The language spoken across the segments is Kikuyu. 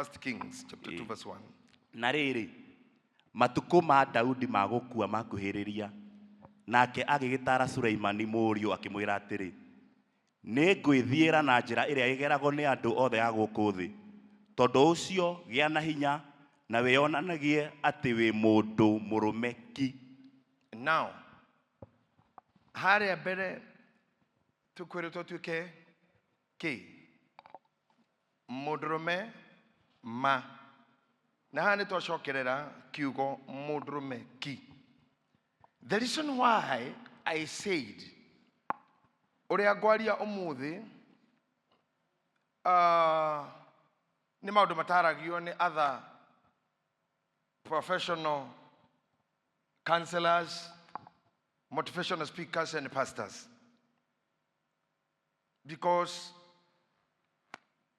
First Kings chapter 2 verse 1. Na rĩrĩ, matukũ ma Daudi ma gũkua makuhĩrĩria, nake agĩgĩtaara Suleimani mũriũ akĩmwĩra atĩrĩ, nĩ ngwĩthiĩra na njĩra ĩrĩa ĩgeragwo nĩ andũ othe a gũkũ thĩ. Tondũ ũcio gĩa na hinya na wĩonanagie atĩ wĩ mũndũ mũrũme ki. Now, harĩa mbere tũkwĩrĩtwo tuĩke kĩ? Mũndũrũme ma. Na haha nĩ twacokerera kiugo mũndũrũme ki. The reason why I said ũrĩa ngwaria ũmũthĩ nĩ maũndũ mataragio nĩ other professional counselors, motivational speakers and pastors. Because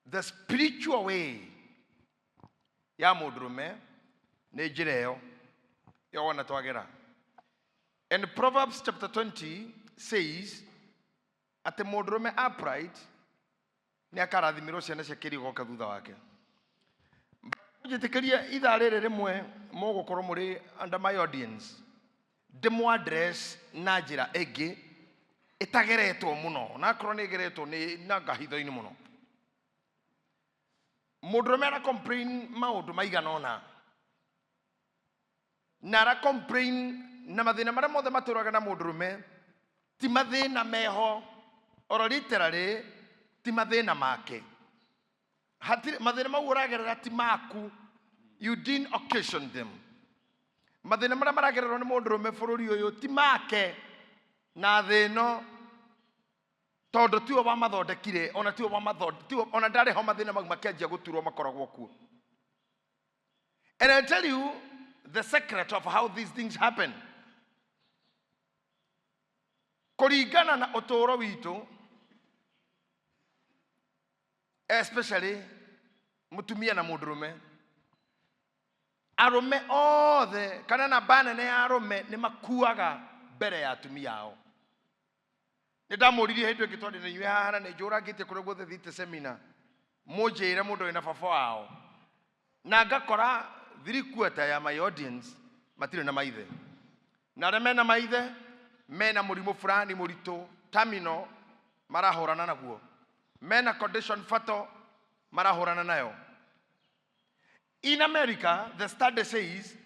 the spiritual way ya mũndũrũme nĩ njĩra ĩyo ĩyo wona twagera. And Proverbs chapter 20 says atĩ mũndũrũme upright nĩ akarathimirwo ciana ciake iria igoka thutha wake. Njĩtĩkĩrie ithaa rĩrĩ rĩmwe mũgũkorwo mũrĩ under my audience ndĩmũ address na njĩra ĩngĩ ĩtageretwo mũno, na akorwo nĩ ĩgeretwo nĩ na ngahitho-inĩ mũno. Mũndũrũme ara complain maũndũ maigana ũna, na ara complain na mathĩna marĩa mothe matũraga na mũndũrũme ti mathĩna meho, oro literally ti mathĩna make. Hatirĩ mathĩna mau ũragerera ti maku, you didn't occasion them. Mathĩna marĩa maragererwo nĩ mũndũrũme bũrũri ũyũ ti make na thĩ ĩno, tondũ tiwe wamathondekire, ona tiwe wamathonde-, tiwe, ona ndarĩ ho mathĩna mau makĩanjia gũturwo makoragwo kuo. And I tell you the secret of how these things happen. Kũringana na ũtũũro witũ, especially mũtumia na mũndũrũme, arũme othe kana namba nene ya arũme nĩ makuaga mbere ya atumia ao. Nĩ ndamũririe hĩndĩ ĩngĩ twarĩ na inyuĩ haha, na nĩ njũrangĩtie kũrĩa guothe thiĩte seminar, mũnjĩre mũndũ wĩna baba wao, na ngakora 3/4 ya my audience matirĩ na maithe, na arĩa mena maithe mena mũrimũ fulani mũritũ terminal marahũrana naguo, mena condition fatal marahũrana nayo. In America, the study says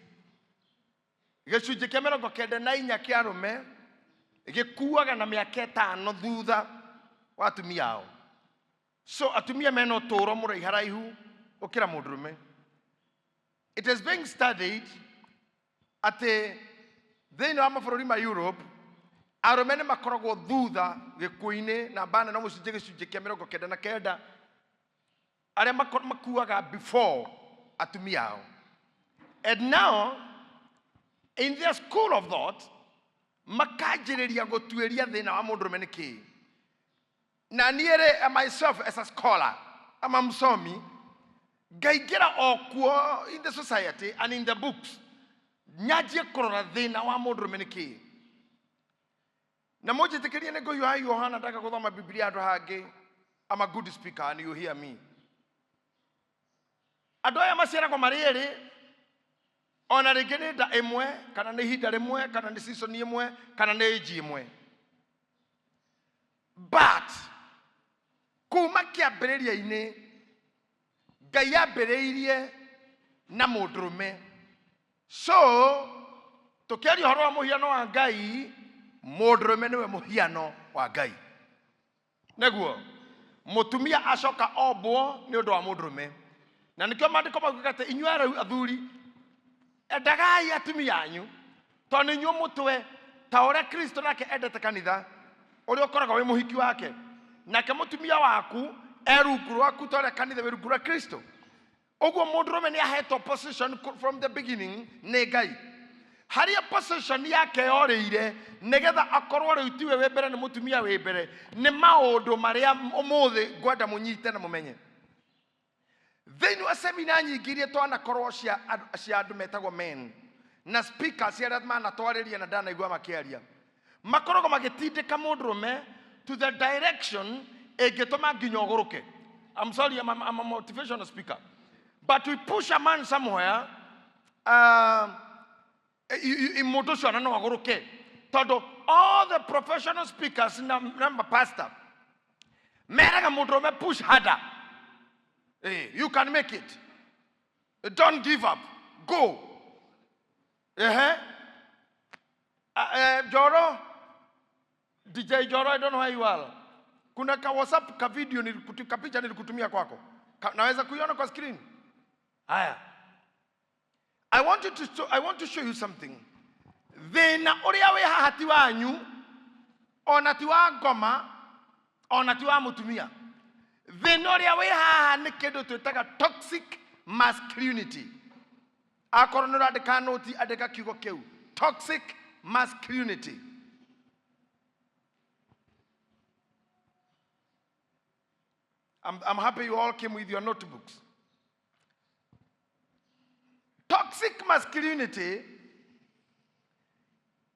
gĩcunjĩ kĩa 94 kĩa arũme gĩkuaga na mĩaka 5 thutha wa atumia ao. So atumia mena ũtũũro mũraiharaihu gũkĩra mũndũrũme. It is being studied atĩ thĩinĩ wa mabũrũri ma Europe arũme nĩ makoragwo thutha gĩkuũ-inĩ na namba nene mũcunjĩ gĩcunjĩ kĩa 99 arĩa makuaga before atumia ao. And now in their school of thought makanjĩrĩria gũtuĩria thĩna wa mũndũrũme nĩ kĩĩ. Na niĩ rĩ, myself as a scholar ama msomi, ngaingĩra o kuo in the society and in the books nyanjie kũrora thĩna wa mũndũrũme nĩ kĩĩ. Na mũnjĩtĩkĩrie nĩ ngũhiũha hiũha na ndaga gũthoma Bibilia handũ hangĩ. I'm a good speaker and you hear me. Andũ aya maciaragwo marĩ erĩ, ona rĩngĩ nĩ nda ĩmwe, kana nĩ ihinda rĩmwe, kana nĩ season ĩmwe, kana nĩ age ĩmwe. But kuma kĩambĩrĩria-inĩ Ngai ambĩrĩirie na mũndũrũme. So tũkĩaria ũhoro wa mũhiano wa Ngai, mũndũrũme nĩwe mũhiano wa Ngai. Nĩguo mũtumia acoka ombwo nĩ ũndũ wa mũndũrũme. Na nĩkĩo maandĩko maugaga atĩ inyuĩ arau athuri endagai atumia anyu, tondũ nĩ inyuĩ mũtwe, ta ũrĩa Kristo nake endete kanitha, ũrĩa ũkoragwo wĩ mũhiki wake. Nake mũtumia waku e rungu rwaku ta ũrĩa kanitha wĩ rungu rwa Kristo. Ũguo mũndũrũme nĩ ahetwo position from the beginning nĩ Ngai. Harĩa position yake yorĩire nĩgetha akorwo rĩu tiwe wĩ mbere nĩ mũtumia wĩ mbere, nĩ maũndũ marĩa ũmũthĩ ngwenda mũnyite na mũmenye. Thĩinĩ wa seminar nyingĩ iria twanakorwo cia andũ metagwo men na speakers arĩa manatwarĩria na ndanaigua makĩaria, makoragwo magĩtindĩka mũndũrũme to the direction ĩngĩtũma nginya ũgũrũke. I'm sorry, I'm a motivational speaker. But we push a man somewhere, mũndũ ũcio ona no agũrũke, tondũ all the professional speakers na mapastor meraga mũndũrũme, "Push harder. Hey, you can make it. Don't give up. Go." Ehe. Joro, DJ Joro, I don't know where you are. Kuna ka WhatsApp ka video ka picha nilikutumia kwako. Naweza kuiona kwa screen? Haya. I want to show you something. Thĩna ũrĩa wĩ haha ti wanyu, ona ti wa ngoma, ona ti wa mũtumia. Thĩna ũrĩa wĩ haha nĩ kĩndũ twĩtaga toxic masculinity. Akorwo nĩ ũrandĩka noti, andĩka kiugo kĩu, toxic masculinity. I'm happy you all came with your notebooks. Toxic masculinity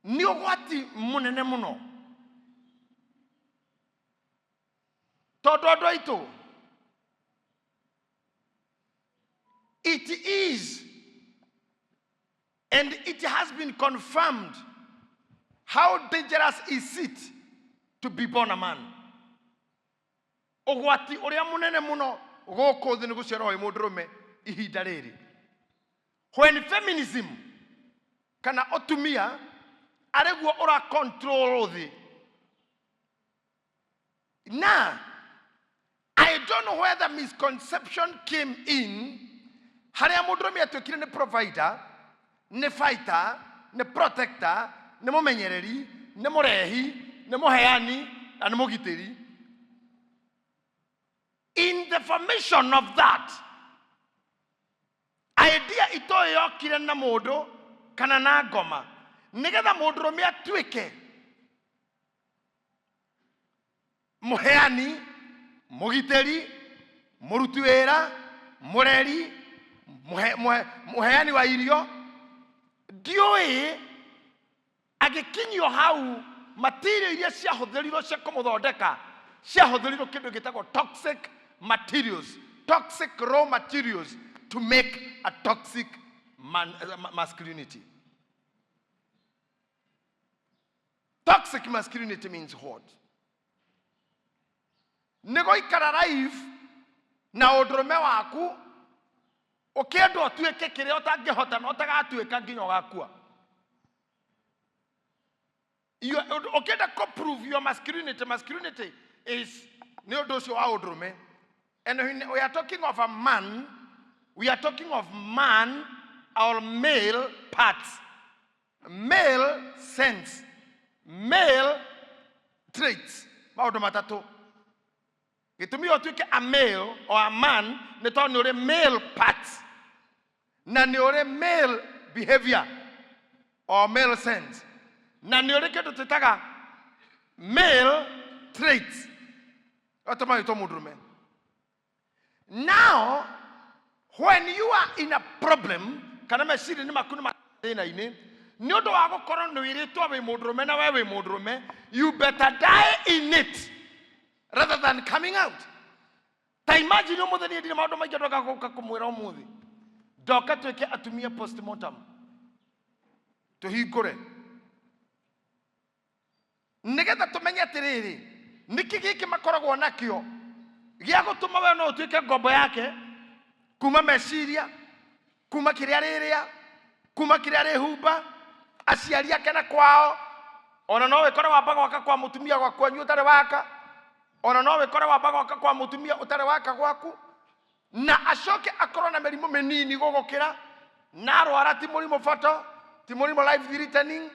nĩ ũgwati mũnene mũno, tondũ andũ aitũ, it is and it has been confirmed how dangerous is it to be born a man. Ũgwati ũrĩa mũnene mũno gũkũ thĩ nĩ gũciarwo wĩ mũndũrũme ihinda rĩrĩ, when feminism kana ũtumia arĩguo ũra control thĩ. Na I don't know where the misconception came in, harĩa mũndũrũme atuĩkire nĩ provider, nĩ fighter, nĩ protector, nĩ mũmenyereri, nĩ mũrehi, nĩ mũheani na nĩ mũgitĩri. In the formation of that idea, itoĩ yokire na mũndũ kana na ngoma nĩgetha mũndũrũme atuĩke mũheani, mũgitĩri, mũruti wĩra, mũreri, mũheani wa irio. Ndiũĩ agĩkinyio hau material iria ciahũthĩrirwo cia kũmũthondeka ciahũthĩrirwo kĩndũ gĩtagwo toxic materials, toxic raw materials to make a toxic masculinity. Toxic masculinity means what? Nĩ gũikara life na ũndũrũme waku ũkĩendwo ũtuĩke kĩrĩa ũtangĩhota na ũtagatuĩka nginya ũgakua. Ũkĩenda kũ prove your masculinity. Masculinity is nĩ ũndũ ũcio wa ũndũrũme. And when we are talking of a man, we are talking of man or male parts, male sense, male traits, maũndũ matatũ. Gĩtũmi ũtuĩke a male or a man nĩ tondũ nĩ ũrĩ male parts na nĩ ũrĩ male behavior or male sense na nĩ ũrĩ kĩndũ twĩtaga male traits atũma wĩtwo mũndũrũme. Now when you are in a problem, kana meciria nĩ maku nĩ thĩna-inĩ nĩ ũndũ wa gũkorwo nĩ wĩrĩtwo wĩ mũndũrũme na we wĩ mũndũrũme, you better die in it rather than coming out. Ta imagine ũmũthĩ niĩ ndirĩ maũndũ maingĩ ndoka gũka kũmwĩra. Ũmũthĩ ndoka twĩke atumia postmortem, tũhingũre nĩgetha tũmenye atĩrĩrĩ, nĩkĩ gĩkĩ makoragwo nakĩo gĩa gũtũma we no ũtuĩke ngombo yake, kuma meciria, kuma kĩrĩa rĩrĩa, kuma kĩrĩa rĩhumba, aciari ake na kwao. Ona no wĩkore wamba gwaka kwa mũtumia gwaku anyu ũtarĩ waka, ona no wĩkore wamba gwaka kwa mũtumia ũtarĩ waka gwaku, na acoke akorwo na mĩrimũ mĩnini gũgũkĩra, na arwara ti mũrimũ fatal, ti mũrimũ life threatening.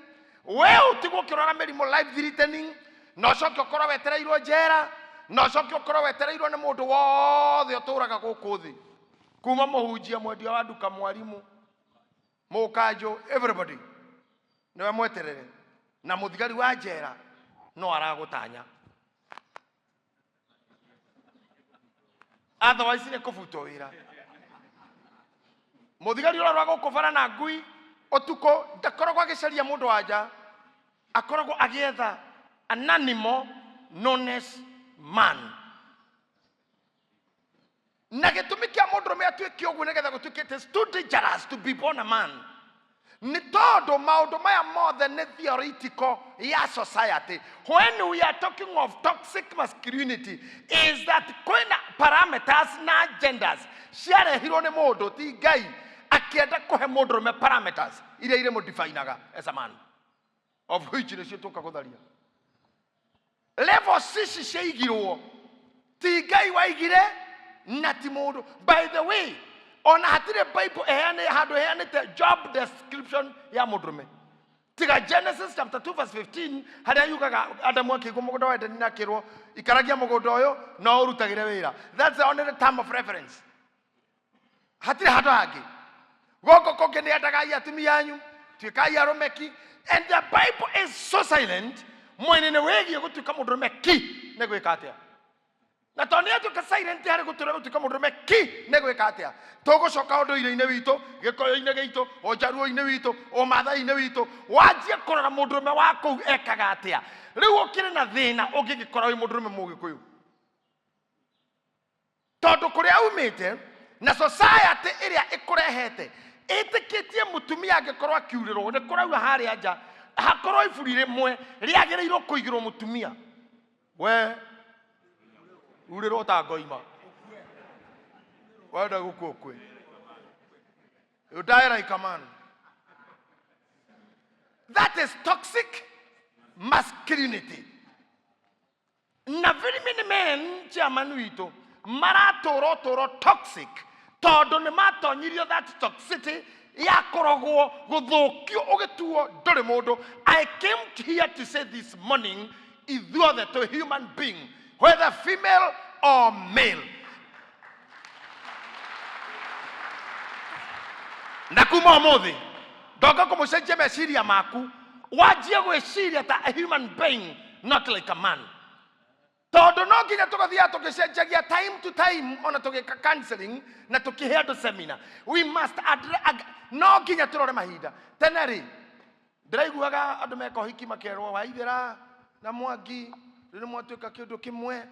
We ũtigwo ũkĩrwara mĩrimũ life threatening, na ũcoke ũkorwo wetereirwo njera, na ũcoke ũkorwo wetereirwo nĩ mũndũ wothe ũtũraga gũkũ thĩ, kuma mũhunjia, mwendia wa nduka, mwarimũ, mũkanjũ, everybody nĩwe mweterere, na mũthigari wa njera no aragũtanya, otherwise nĩ kũbutwo wĩra. Mũthigari ũrĩa ũrĩa gũkũ bara na ngui ũtukũ ndakoragwo agĩcaria mũndũ wa nja, akoragwo agĩetha an animal known as man. Na gĩtũmi kĩa mũndũrũme atuĩke ũguo nĩgetha gũtuĩke it is too dangerous to be born a man, nĩ tondũ maũndũ maya mothe nĩ theoretical ya society. When we are talking of toxic masculinity, is that kwĩna parameters na genders ciarehirwo nĩ mũndũ, ti Ngai akĩenda kũhe mũndũrũme parameters iria irĩmũdefinaga as a man, of which nĩcio tũka gũtharia. Levels ici ciaigirwo ti Ngai waigire na ti mũndũ. By the way, ona hatirĩ Bible ĩheane handũ ĩheanĩte job description ya mũndũrũme, tiga Genesis chapter 2 verse 15, harĩa yugaga Adamu akĩigwo mũgũnda wa Edeni na akĩrwo, "Ikaragia mũgũnda ũyũ no ũrutagĩre wĩra." That's the only term of reference. Hatirĩ handũ hangĩ. Gũkũ kũngĩ nĩ endagai atumia anyu, tuĩkai arũme ki, and the Bible is so silent mwena-inĩ wĩgiĩ gũtuĩka mũndũrũme ki nĩ gwĩka atĩa. Na tondũ nĩ atuĩka silent harĩ gũtũra gũtuĩka mũndũrũme ki nĩ gwĩka atĩa, tũgũcoka ũndũire-inĩ witũ, Gĩkũyũ-inĩ gitũ, Ũnjaruo-inĩ witũ, Ũmathai-inĩ witũ, wanjie kũrora mũndũrũme wa kũu ekaga atĩa. Rĩu ũkĩrĩ na thĩna ũngĩgĩkora wĩ mũndũrũme Mũgĩkũyũ, tondũ kũrĩa umĩte na society ĩrĩa ĩkũrehete ĩtĩkĩtie mũtumia angĩkorwo akiurĩrwo nĩ kũraura harĩa nja, hakorwo iburi rĩmwe rĩagĩrĩirwo kũigĩrwo mũtumia, we urĩrwo ta ngoima, wenda gũkua ũkue. You die like a man. That is toxic masculinity. Na very many men, chairman witũ, maratũra ũtũro toxic tondũ nĩ matonyirio that toxicity ya kũrogwo, gũthũkio, ũgĩtuo ndũrĩ mũndũ. I came here to say this morning, ithuothe twĩ human being, whether female or male. Na kuma ũmũthĩ ndoka kũmũcenjia meciria maku, wanjie gwĩciria ta a human being, not like a man, tondũ no nginya tũgathiaga tũgĩcenjagia time to time. Ona tũgĩka counseling na tũkĩhe andũ seminar, we must no nginya tũrore mahinda. Tene rĩ, ndĩraiguaga andũ meka ũhiki makerwo, "Waithĩra na Mwangi, rĩu nĩ mwatuĩka kĩndũ kĩmwe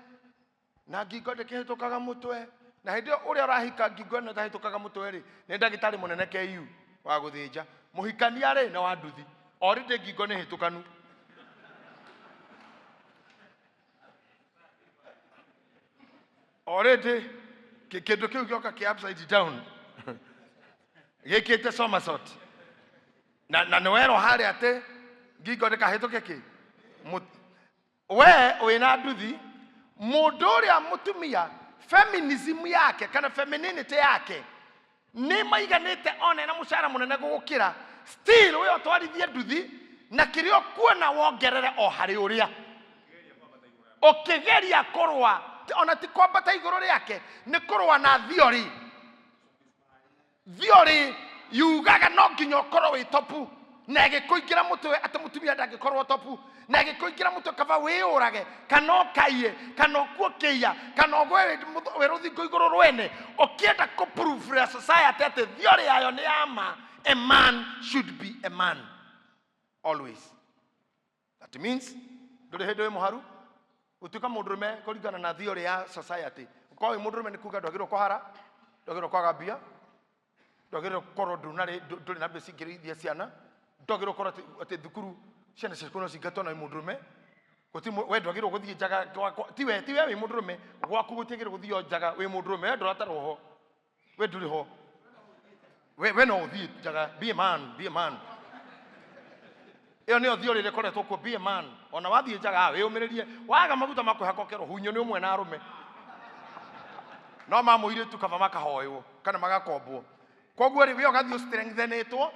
na ngingo ndĩkĩhĩtũkaga mũtwe." Na hĩndĩ ĩyo ũrĩa ũrahika, ngingo ĩno ĩtahĩtũkaga mũtwe rĩ, nĩ ndagĩtarĩ mũnene KU wa gũthĩnja. Mũhikania rĩ, nĩ wa nduthi already, ngingo nĩ hĩtũkanu already. Kĩndũ kĩu gĩoka kĩ upside down, gĩkĩte somersault, na nĩ werwo harĩa atĩ ngingo ndĩkahĩtũke kĩ. We wĩna nduthi, mũndũ ũrĩa mũtumia, feminism yake kana femininity yake nĩ maiganĩte, ona ena mũcara mũnene gũgũkĩra, still we ũtwarithie nduthi na kĩrĩa ũkuona wongerere o harĩ ũrĩa ũkĩgeria kũrũa. Ona ti kwambata igũrũ rĩake, nĩ kũrũa na theory. Theory yugaga no nginya ũkorwo wĩ topu, na ĩgĩkũingĩra mũtwe atĩ mũtumia ndangĩkorwo topu, na ĩgĩkũingĩra mũtwe kaba wĩyũrage kana ũkaiye kana ũkue kĩiya kana ũgwe wĩ rũthingo igũrũ rwene, ũkĩenda kũ prove ya society atĩ theory yayo nĩ ya ma. A man should be a man always. That means ndũrĩ hĩndĩ wĩ mũharu. Gũtuĩka mũndũrũme kũringana na theory ya society, gũkorwo wĩ mũndũrũme nĩ kuga ndwagĩrĩirwo kũhara, ndwagĩrĩirwo kwaga mbia, ndwagĩrĩirwo gũkorwo ndũrĩ na mbia cingĩrĩithia ciana, ndwagĩrĩirwo gũkorwo atĩ thukuru ciana ciaku no cingatwo na wĩ mũndũrũme. We ndwagĩrĩirwo gũthiĩ njaga tiwe wĩ mũndũrũme, gwaku gũtiagĩrĩirwo gũthio njaga wĩ mũndũrũme. We ndũratarwo ho, we ndũrĩ ho, we no ũthiĩ njaga. Be a man, be a man. Ĩyo nĩyo theory ĩrĩa ĩkoretwo kuo. Be a man. Ona wathiĩ njaga, wĩyũmĩrĩrie, waga maguta ma kwĩhaka ũkerwo hunyo nĩ ũmwe na arũme no ma mũirĩtu kaba makahoywo kana magakombwo. Koguo rĩ, we ũgathiĩ ũstrengthenĩtwo,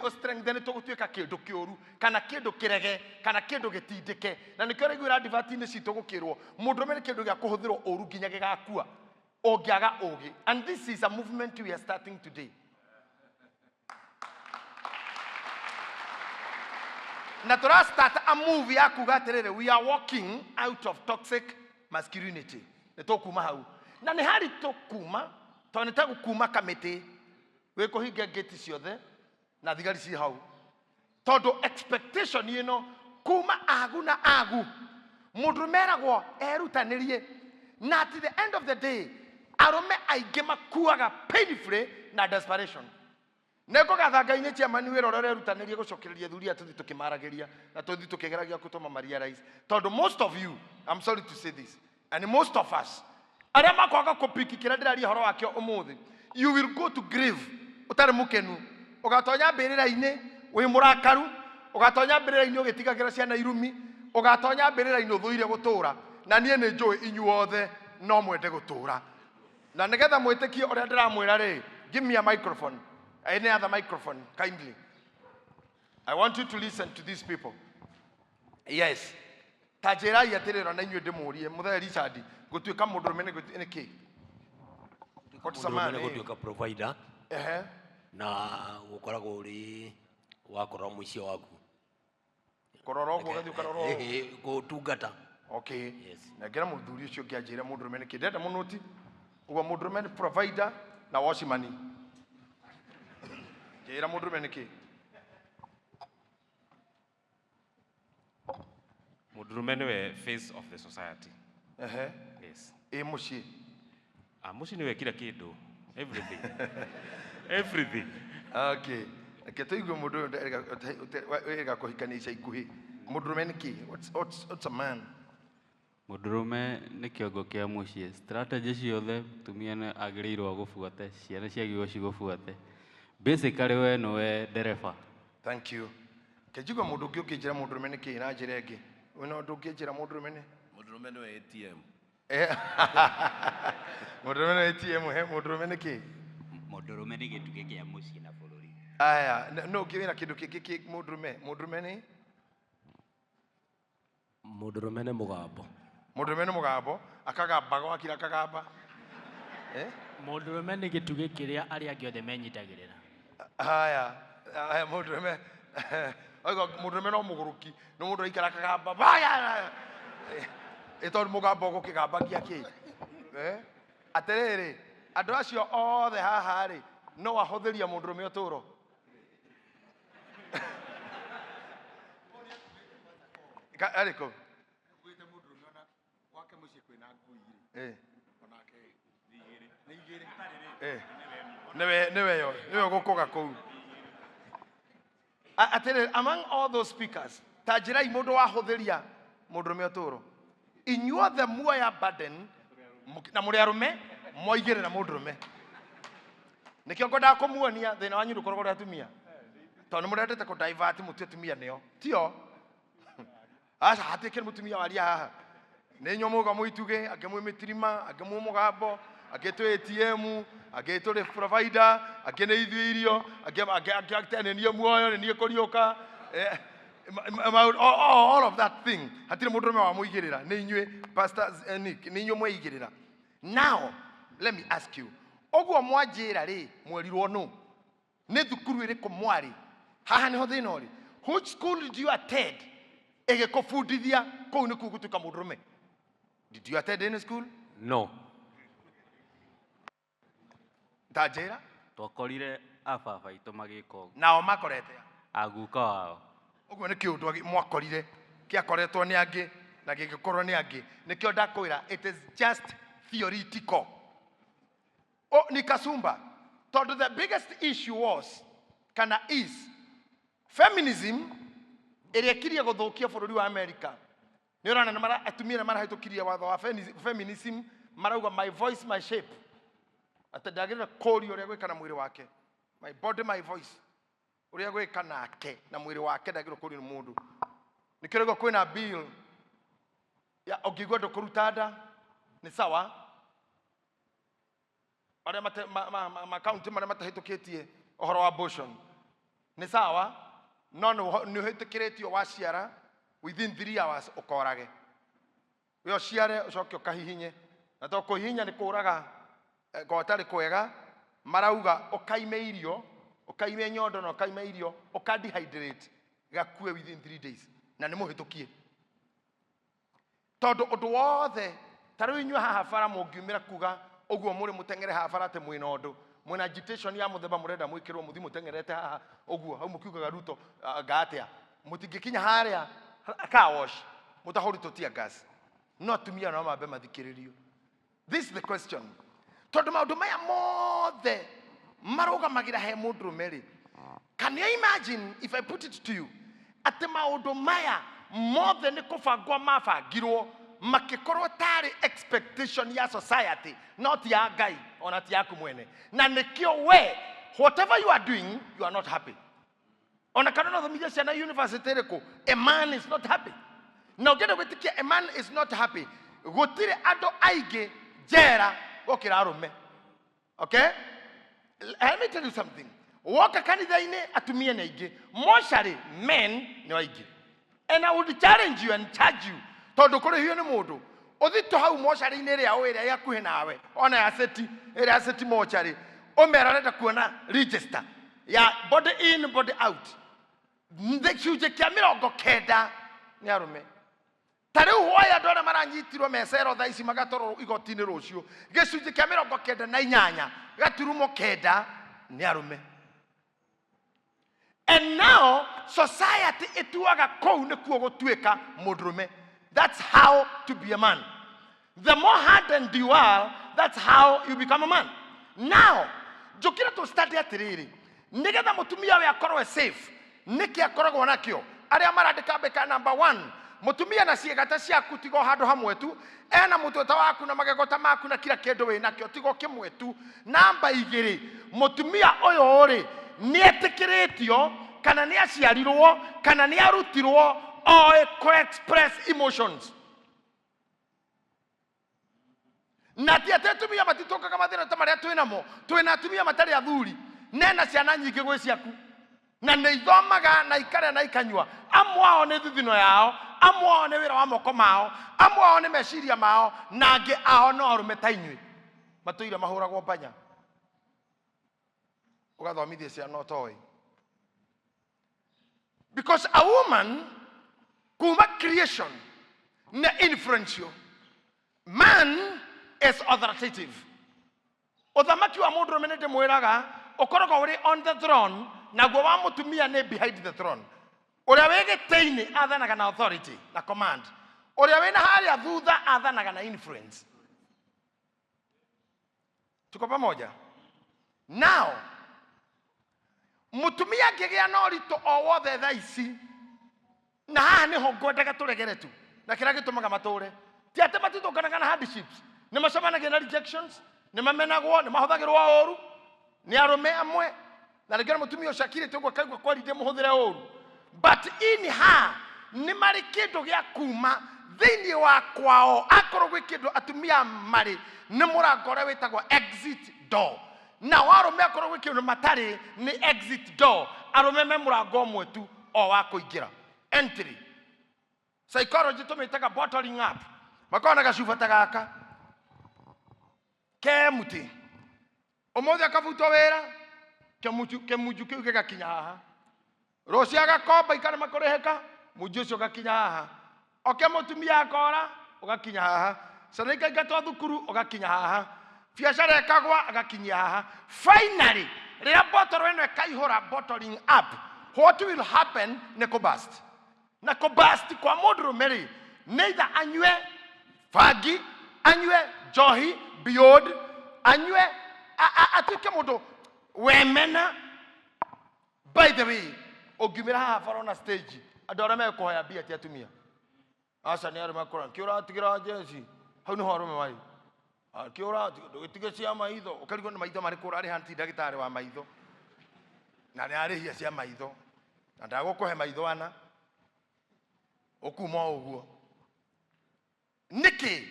ũstrengthenĩtwo gũtuĩka kĩndũ kĩũru kana kĩndũ kĩrege kana kĩndũ gĩtindĩke. Na nĩkĩo ũraiguĩra advert-inĩ citũ gũkĩrwo mũndũrũme nĩ kĩndũ gĩa kũhũthĩrwo ũru nginya gĩgakua ũngĩaga ũgĩ. And this is a movement we are starting today, na tũra start a move ya kuga atĩrĩrĩ, we are walking out of toxic masculinity. Nĩ tũkuma hau, na nĩ haritũ kuma, tondũ nĩ ta gũkuma kamĩtĩ wĩ kũhinga ngĩti ciothe na thigari ci hau, tondũ expectation ĩno kuma agu na agu, mũndũ meragwo erutanĩrie, na at the end of the day Arũme aingĩ makuaga painfully na desperation. Nĩ ngũgatha Ngai nĩ chairman wĩra ũrĩa ũrerutanĩria gũcokereria athuri aya tũthiĩ tũkĩmaragĩria na tũthiĩ tũkĩgeragia gũtũma ma realize. Tondũ most of you, I'm sorry to say this, and most of us, arĩa makwaga kũpiki kĩrĩa ndĩraria ũhoro wakĩo ũmũthĩ, you will go to grave ũtarĩ mũkenu. Ũgatonya mbĩrĩra-inĩ wĩ mũrakaru, ũgatonya mbĩrĩra-inĩ ũgĩtigagĩra ciana irumi, ũgatonya mbĩrĩra-inĩ ũthũire gũtũũra. Na niĩ nĩ njũĩ inyuothe no mwende gũtũũra. Na nĩgetha mwĩtĩkie ũrĩa ndĩramwĩra rĩ, give me a microphone. Any other microphone, kindly. I want you to listen to these people. Yes. Ta njĩrai atĩrĩrĩ na inyuĩ ndĩmũrie, Mũthee Richard, gũtuĩka mũndũrũme nĩ kĩ? What's a man? Mũndũrũme nĩ gũtuĩka provider Ehe. na gũkoragwo ũrĩ wa kũrora mũciĩ waku. Kũrora ũguo ũgathiĩ ũkarora ũũ. Gũtungata. Okay. Yes. Nengera mũthuri ũcio ũngĩ anjĩre mũndũrũme nĩ kĩ. Ndĩrenda mũnũti. Ũguo mũndũrũme nĩ provider na watchman. Njĩra mũndũrũme nĩ kĩ. Mũndũrũme nĩwe face of the society. Ehe. Yes. Ĩ mũciĩ. Ah, mũciĩ nĩwe kila kĩndũ. Everything. Everything. Okay. Reke tũigue mũndũ ũyũ wĩrĩga kũhikania ica ikuhĩ. Mũndũrũme nĩ kĩ? What's a man? Mũndũrũme nĩ kĩongo kĩa mũciĩ. Strategy ciothe mũtumia nĩ agĩrĩirwo agũbuate, ciana ciagĩrĩirwo cigũbuate. Basically we nĩwe ndereba. Thank you. Kenjigua mũndũ ũngĩ ũngĩnjĩra mũndũrũme nĩ kĩ na njĩra ĩngĩ. Wĩna ũndũ ũngĩnjĩra mũndũrũme nĩ? Mũndũrũme nĩwe ATM. Mũndũrũme nĩ ATM, he mũndũrũme nĩ kĩ? Mũndũrũme nĩ gĩtugĩ kĩa mũciĩ na bũrũri. Aya, no ũngĩ wĩna kĩndũ kĩngĩ kĩ mũndũrũme? Mũndũrũme nĩ? Mũndũrũme nĩ mũgambo. Mũndũrũme nĩ mũgambo, akagamba gwakira akagamba. Mũndũrũme nĩ gĩtugĩ kĩrĩa arĩa angĩ othe menyitagĩrĩra. Haya, haya mũndũrũme. Oiga mũndũrũme no mũgũrũki, nĩ mũndũ aikara akagamba. Haya. Ĩ tondũ mũgambo ũgũkĩgambagia kĩ? Atĩrĩrĩ, andũ acio othe haha rĩ, no ahũthĩria mũndũrũme ũtũũro? Ka, arĩkũ? Nĩwe, nĩwe yo, nĩwe ũgũkũga kũu. Atĩrĩrĩ, among all those speakers, ta njĩrai mũndũ wahũthĩria mũndũrũme ũtũũro. Inyuothe muoya burden, na mũrĩ arũme, mwaigĩrĩra mũndũrũme. Nĩkĩo ngwendaga kũmuonia thĩna wanyu ndũkoragwo ũrĩ atumia. Tondũ nĩ mũrendete kũ divert mũtue atumia nĩo. Tio? Aca, hatirĩ kĩndũ mũtumia waria haha. Nĩ inyuĩ mũgauga mwĩ itugĩ, angĩ mwĩ mĩtirima, angĩ mwĩ mũgambo, angĩ twĩ ATM, angĩ tũrĩ provider, angĩ nĩ ithuĩ irio, angĩ nĩ niĩ muoyo, nĩ niĩ kũriũka. All of that thing. Hatirĩ mũndũrũme wamũigĩrĩra, nĩ inyuĩ, Pastor Nick, nĩ inyuĩ mweigĩrĩra. Now, let me ask you, ũguo mwanjĩra rĩ, mwerirwo nũ? Nĩ thukuru ĩrĩkũ mwarĩ? Haha nĩho thĩna ũrĩ. Which school did you attend? Ĩgĩkũbundithia kũu nĩkuo gũtuĩka mũndũrũme. Did you attend any school? No. Ta njĩra. Twakorire ababa aitũ magĩka ũguo. Nao makorete a? Aguka wao. Ũguo nĩ kĩũndũ mwakorire, kĩakoretwo nĩ angĩ na gĩgĩkorwo nĩ angĩ. Nĩkĩo ndakwĩra, it is just theoretical. Oh, ni kasumba. Tondũ the biggest issue was, kana is, feminism ĩrĩa ĩkirie gũthũkia bũrũri wa America. Nĩ ũrona nĩ mara, atumia nĩ marahĩtũkirie watho wa feminism, marauga my voice, my shape. Atĩ ndagĩrĩire kũũrio ũrĩa gwĩka na mwĩrĩ wake. My body, my voice. Ũrĩa gwĩka nake na mwĩrĩ wake ndagĩrĩirwo kũũrio nĩ mũndũ. Nĩkĩo rĩu kwĩna bill ya ũngĩigua ndũkũruta nda nĩ sawa. Arĩa mate, ma, ma, ma, ma county marĩa matahĩtũkĩtie ũhoro wa abortion nĩ sawa, no nĩ ũhĩtũkĩrĩtio waciara within 3 hours ũkorage. We ũciare ũcoke ũkahihinye, na to kũhihinya nĩ kũraga kwa ũtarĩ kwega, marauga ũkaime irio, ũkaime nyondo na ũkaime irio, ũka dehydrate gakue within 3 days, na nĩ mũhĩtũkie. Tondũ ũndũ wothe ta rĩu inyuĩ haha bara mũngiumĩra kuga ũguo mũrĩ mũteng'ere haha bara atĩ mwĩna ũndũ, mwĩna agitation ya mũthemba mũrenda mwĩkĩrwo mũthiĩ mũteng'erete haha ũguo, hau mũkiugaga Ruto, anga atĩa, mũtingĩkinya harĩa car wash mũtahũrĩtwo tear gas. No atumia no mambe mathikĩrĩrio. This is the question. Tondũ maũndũ maya mothe marũgamagĩra he mũndũrũme rĩ, can you imagine if I put it to you atĩ maũndũ maya mothe nĩ kũbangwo mabangirwo makĩkorwo tarĩ expectation ya society, not ya Ngai ona ti yaku mwene? Na nĩkĩo we, whatever you are doing, you are not happy. Ona kana no thomithia ciana university ĩrĩkũ, a man is not happy. Na ũngĩenda gwĩtĩkia a man is not happy, gũtirĩ andũ aingĩ njera gũkĩra arũme. Okay, let me tell you something. Woka kanitha-inĩ, atumia nĩ aingĩ, mocarĩ men nĩ aingĩ. And I would challenge you and charge you, tondũ kũrĩhio nĩ mũndũ ũthitũ hau mocarĩ-inĩ ĩrĩa ũ ĩrĩa ĩ hakuhĩ nawe, ona ya ceti ĩrĩa ya ceti mocarĩ, ũmera ũrenda kuona register ya body in, body out. Gĩcunjĩ kĩa 90 nĩ arũme. Ta rĩu hwaĩ andũ arĩa maranyitirwo mecero thaa ici magatwarwo igoti-inĩ rũciũ, gĩcunjĩ kĩa 98.9 nĩ arũme. And now society ĩtuaga kũu nĩkuo gũtuĩka mũndũrũme. That's how to be a man. The more hardened you are, that's how you become a man. Now njũkĩre tũ study atĩrĩrĩ, nĩgetha mũtumia we akorwo e safe, nĩkĩ akoragwo nakĩo? Arĩa marandĩka mbĩka number one, mũtumia na ciĩga ta ciaku, tigo handũ hamwe tu, ena mũtwe ta waku na magego ta maku na kila kĩndũ wĩ nakĩo, tigo kĩmwe tu. Namba igĩrĩ, mũtumia ũyũ rĩ, nĩ etĩkĩrĩtio kana nĩ aciarirwo kana nĩ arutirwo oĩ kũ express emotions. Na ti atĩ atumia matitũkaga mathĩna ta marĩa twĩ namo. Twĩna atumia matarĩ athuri nena ciana nyingĩ gwĩ ciaku, na nĩ ithomaga na ikarĩa na ikanyua. Amwe ao nĩ thithino yao, amwe ao nĩ wĩra wa moko mao, amwe ao nĩ meciria mao, na angĩ ao no arũme ta inyuĩ matũire mahũragwo mbanya. Ũgathomithia ciana ũtoĩ, because a woman kuma creation nĩ influential, man is authoritative. Ũthamaki wa mũndũrũme, nĩ ndĩmwĩraga, ũkoragwo ũrĩ on the throne, naguo wa mũtumia nĩ behind the throne. Ũrĩa wĩ gĩtĩ-inĩ athanaga na authority na command, ũrĩa wĩna harĩa thutha athanaga na influence. Tuko pamoja? Now mũtumia angĩgĩa na ũritũ o wothe thaa ici, na haha nĩho ngwendaga tũregere tu, na kĩrĩa gĩtũmaga matũre ti atĩ matitũnganaga na hardships. Nĩ macemanagia na rejections, nĩ mamenagwo, nĩ mahũthagĩrwo ũru nĩ arũme amwe, na rĩngĩ na mũtumia ũcio akirĩte ũguo akaigua kweri ndĩmũhũthĩre ũru. But in her nĩ marĩ kĩndũ gĩa kuma thĩinĩ wa kwao. Akorwo gwĩ kĩndũ atumia marĩ, nĩ mũrango ũrĩa wĩtagwo exit door. Nao arũme, akorwo gwĩ kĩndũ matarĩ, nĩ exit door. Arũme me mũrango ũmwe tu o wa kũingĩra, entry. Psychology tũmĩtaga bottling up. Makoragwo na gacuba ta gaka ke mũtĩ. Ũmũthĩ akabutwo wĩra, kĩmunju kĩu gĩgakinya haha. Rũciũ agakomba ikarema kũrĩhĩka, munju ũcio ũgakinya haha. Oke mũtumia akora, ũgakinya haha. Ciana ikaingatwo thukuru, ũgakinya haha. Biacara ĩkagwa, agakinyia haha. Finally rĩrĩa bottle ĩno ĩkaihũra, bottling up, what will happen nĩ kũbust. Na kũbust kwa mũndũrũme rĩ, nĩ either anyue bangi, anyue njohi beyond, anyue atuĩke mũndũ wemena. By the way, ũngiumĩra haha bara na stage, andũ arĩa mekũhoya mbia ti atumia, aca, nĩ arĩa makũra kĩ ũratigĩra njeci hau, nĩho arũme marĩ. Kĩ ũratige cia maitho, ũkarigwo nĩ maitho marĩkũ ũrarĩha. Ti ndagĩtarĩ wa maitho na nĩ arĩhia cia maitho na ndagũkũhe maitho ana ũkuma o ũguo. Nĩkĩ?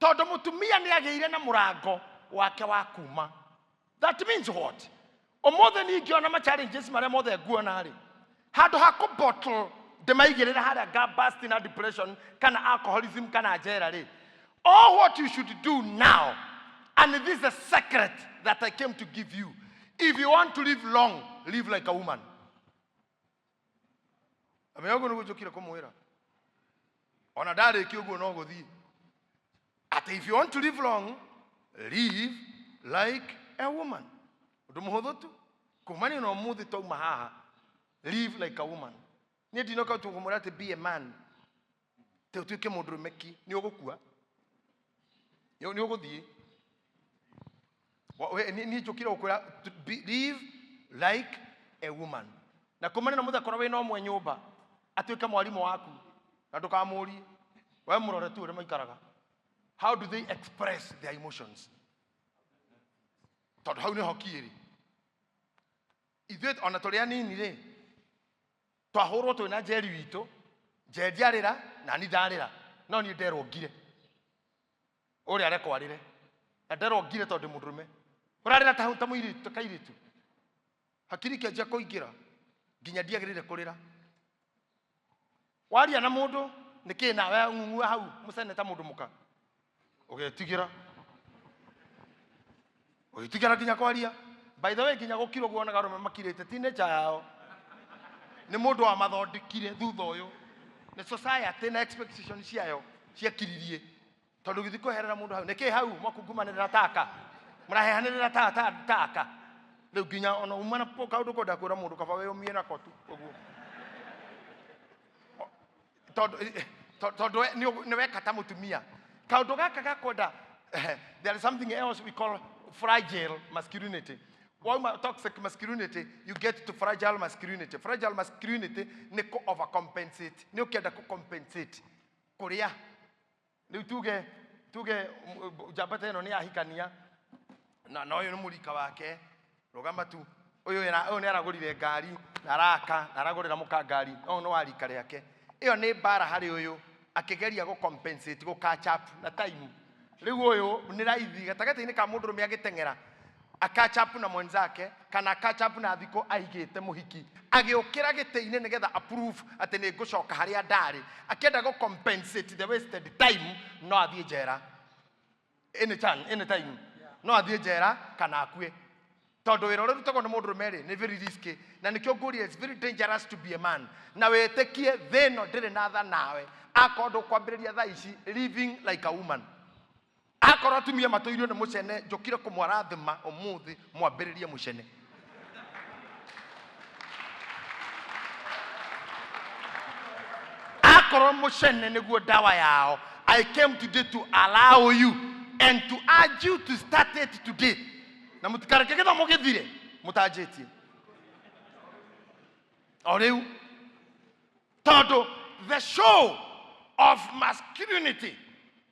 Tondũ mũtumia nĩ agĩire na mũrango wake wa kuma. That means what? Ũmũthĩ ningĩona ma challenges marĩa mothe nguona rĩ, handũ ha kũ bottle ndĩmaigĩrĩra harĩa nga burst na depression kana alcoholism kana njera rĩ, all what you should do now, and this is a secret that I came to give you, if you want to live long, live like a woman. Amenya ũguo nĩguo njũkire kũmwĩra. Ona ndarĩkia ũguo no gũthiĩ atĩ if you want to live long, live like a woman. Ũndũ mũhũthũ tu, kumania na ũmũthĩ twauma haha, live like a woman. Niĩ ndinoka tũkũmwĩra atĩ be a man, te ũtuĩke mũndũrũme ki. Nĩ ũgũkua, nĩ ũgũthiĩ. Niĩ njũkire gũkwĩra to live like a woman. Na kumana na mũthenya korwo wĩna ũmwe nyũmba atuĩke mwarimũ waku na ndũkamũrie, we mũrore tu ũrĩa maikaraga. How do they express their emotions? Tondũ hau nĩho kĩrĩ. Ithuĩ ona tũrĩ anini rĩ, twahũrwo twĩ na njeri witũ, njeri arĩra na ni ndarĩra, no niĩ nderwo ngire, ũrĩa arekwo arĩre, na nderwo ngire tondũ ndĩ mũndũrũme. Ũrarĩra ta mũirĩtu, ta kairĩtu. Hakiri ikĩanjia kũingĩra nginya ndiagĩrĩire kũrĩra. Waria na mũndũ nĩkĩ nawe ng'ung'ua hau mũcene ta mũndũ mũka, ũgetigĩra, ũgĩtigĩra nginya kwaria. By the way, nginya gũkira ũguo wonaga arũme makirĩte ti nature yao, nĩ mũndũ wamathondekire thutha ũyũ, nĩ society na expectation ciayo ciakiririe. Tondũ gĩthiĩ kweherera mũndũ hau nĩkĩ hau mwakungumanĩrĩra taka, mũrahehanĩrĩra taka. Rĩu nginya ona uma na kaũndũ kwenda kwĩra mũndũ kaba wĩyũmie nako tu ũguo, tondũ nĩ weka ta mũtumia kaũndũ gaka gakwenda. There is something else we call fragile masculinity. Wauma toxic masculinity, you get to fragile masculinity. Fragile masculinity nĩ kũ overcompensate, nĩ ũkĩenda kũ compensate kũrĩa rĩu tuge njamba ta ĩno nĩ yahikania na ũyũ nĩ mũrika wake, rũgama tu, ũyũ ũyũ nĩ aragũrire ngari na araka na aragũrĩra mũka ngari, ũyũ nĩ wa rika rĩake. Ĩyo nĩ mbara harĩ ũyũ akĩgeria gũ compensate, gũ catch up na time. Rĩu ũyũ nĩ raithi gatagatĩ-inĩ ka mũndũrũme agĩteng'era a catch up na mwenzake kana catch up na thikũ aigĩte mũhiki agĩũkĩra gĩtĩ-inĩ nĩgetha approve atĩ nĩ ngũcoka harĩa ndarĩ, akĩenda gũ compensate the wasted time. No athiĩ njera any chance, any time, no athiĩ njera kana akue, tondũ wĩra ũrĩa ũrutagwo nĩ mũndũrũme rĩ nĩ very risky. Na nĩkĩo ngũria, it's very dangerous to be a man. Na wĩtĩkie thĩ ĩno ndĩrĩ na tha nawe akorwo ndũkwambĩrĩria thaa ici living like a woman. Akorwo atumia matũirio nĩ mũcene, njũkire kũmwarathima ũmũthĩ mwambĩrĩrie mũcene. Akorwo mũcene nĩguo ndawa yao, I came today to allow you and to urge you to start it today, na mũtikareke gĩthomo gĩthire mũtanjĩtie o rĩu, tondũ the show of masculinity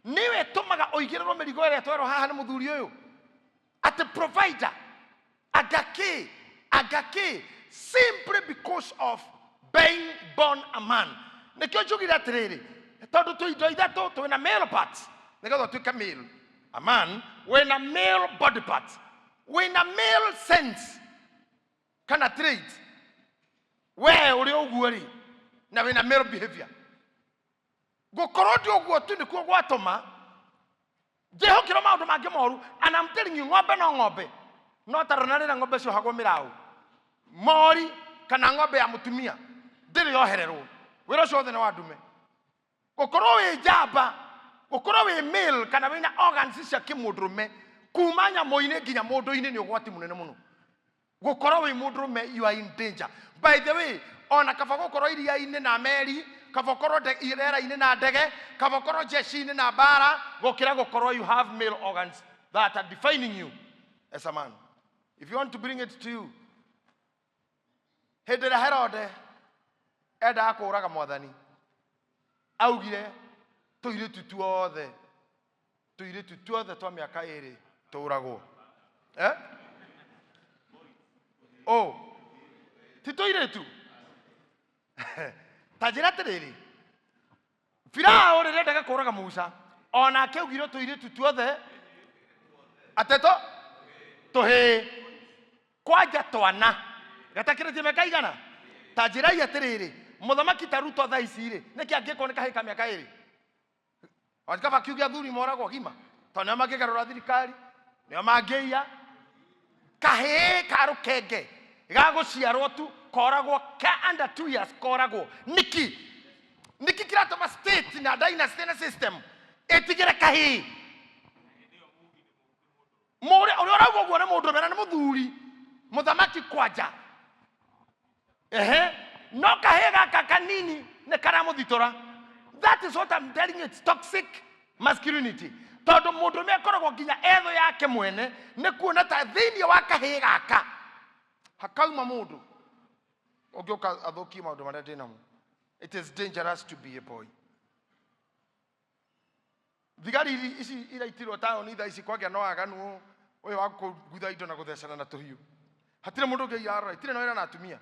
nĩwe ĩtũmaga ũigĩrĩrwo mĩrigo ĩrĩa twerwo haha nĩ mũthuri ũyũ atĩ provider agaki agaki, simply because of being born a man. Nĩkĩo njugire atĩrĩrĩ, tondũ twĩ indo ithatũ, twĩna male parts nĩgetha ũtuĩke male, a man, wĩna male body parts, wĩna male sense kana trait we ũrĩ ũguo rĩ, na wĩna male behavior. Gũkorwo ndi ũguo tu nĩkuo gwatũma njĩhũkĩrwo maũndũ mangĩ moru. And I'm telling you, ng'ombe no ng'ombe, no tarona rĩrĩa ng'ombe ciohagwo mĩraũ, mori kana ng'ombe ya mũtumia ndĩrĩ yohererwo. Wĩra ũcio wothe nĩ wa ndume. Gũkorwo wĩ njamba, gũkorwo wĩ male kana wĩna organs cia kĩmũndũrũme, kuma nyamũ-inĩ nginya mũndũ-inĩ, nĩ ũgwati mũnene mũno. Gũkorwo wĩ mũndũrũme, you are in danger. By the way, ona kaba gũkorwo iria-inĩ na meri, kaba ũkorwo rĩera-inĩ na ndege, kaba ũkorwo jeshi-inĩ na mbara, gũkĩra gũkorwo you have male organs that are defining you as a man. If you want to bring it to you, hĩndĩ ĩrĩa Herode endaga kũũraga Mwathani, augire tũirĩtu tuothe, tũirĩtu tuothe twa mĩaka 2 tũragwo, eh? Oh, ti tũirĩtu. Ta njĩra atĩrĩrĩ, Firaũ rĩrĩa endaga kũũraga Musa, onake augire tũirĩtu tuothe atetũ tũhĩĩ kwanja twana gatakĩrĩtie mĩaka igana. Ta njĩrai atĩrĩrĩ, mũthamaki ta Ruto thaa ici rĩ, nĩkĩ angĩkwo nĩ kahĩĩ ka mĩaka 2? Kaba kiuge athuri moragwo gima, tondũ nĩo mangĩgarũra thirikari, nĩo mangĩiya. Kahĩĩ ka rũkenge gagũciarwo tu koragwo, ka under 2 years koragwo. Nĩkĩ? Nĩkĩ kĩratũma state na dynasty na system ĩtigĩre kahĩĩ? Mũrĩa ũrĩa ũrauga ũguo nĩ mũndũ mena nĩ mũthuri mũthamaki kwanja, ehe, no kahĩĩ gaka kanini nĩ karamũthitũra. That is what I'm telling you, it's toxic. Masculinity, tondũ mũndũrũme akoragwo nginya etho yake mwene nĩ kuona ta thĩinĩ wa kahĩĩ gaka hakauma mũndũ ũngĩũka athũkie maũndũ marĩa ndĩ namo. It is dangerous to be a boy. Thigari ici iraitirwo taũni thaa ici kwagĩa na waganu ũyũ wa kũgutha indo na gũthecana na tũhiũ, hatirĩ mũndũ ũngĩ arora, itirĩ na wĩra na atumia.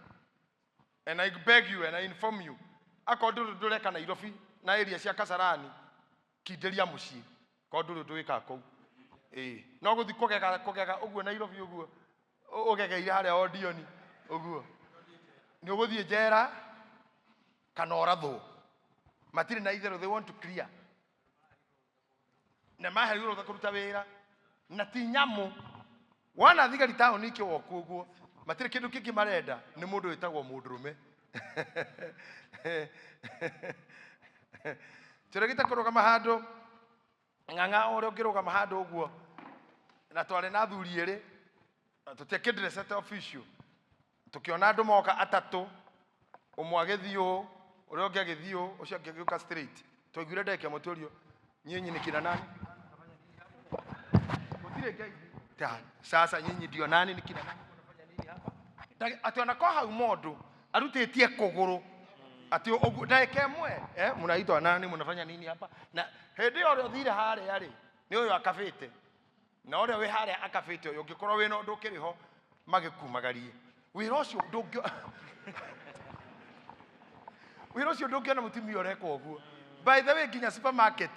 And I beg you and I inform you, akorwo ndũrĩ ndũreka Nairobi na area cia Kasarani, kindĩria mũciĩ, korwo ndũrĩ ũndũ wĩkaga kũu. Ĩĩ, no gũthiĩ kũgega kũgega ũguo Nairobi ũguo ũgegeire harĩa Odioni ũguo, nĩ ũgũthiĩ njera kana ũrathwo. Matirĩ na itherũ, they want to clear na maheirwo rũtha kũruta wĩra na ti nyamũ. Wona thigari taũni ikĩwoku ũguo, matirĩ kĩndũ kĩngĩ marenda, nĩ mũndũ wĩtagwo mũndũrũme. Tũregete kũrũgama handũ ng'ang'a ũrĩa ũngĩrũgama handũ ũguo, na twarĩ na athuri erĩ na tũtiakĩndĩrecete official, tũkĩona andũ moka atatũ, ũmwe agĩthiĩ ũũ, ũrĩa ũngĩ agĩthiĩ ũũ, ũcio ũngĩ agĩũka straight. Twaiguire ndagĩka ĩmwe tũrio, nyinyi ni kina nani? Gũtirĩ ngeithi. Ta, sasa nyinyi ndio nani, ni kina nani, mnafanya nini hapa? Atĩ ona ko hau mũndũ arutĩtie kũgũrũ atĩ ũguo ndagĩka ĩmwe, mnaitwa nani, mnafanya nini hapa? Na hĩndĩ ĩyo ũrĩa ũthire harĩa rĩ, nĩ ũyũ akabĩte, na ũrĩa wĩ harĩa akabĩte ũyũ, ũngĩkorwo wĩna ũndũ ũkĩrĩ ho magĩkumagarie wĩra ũcio ndũngĩ wĩra ũcio ndũngĩona mũtumia ũreka ũguo. By the way, nginya supermarket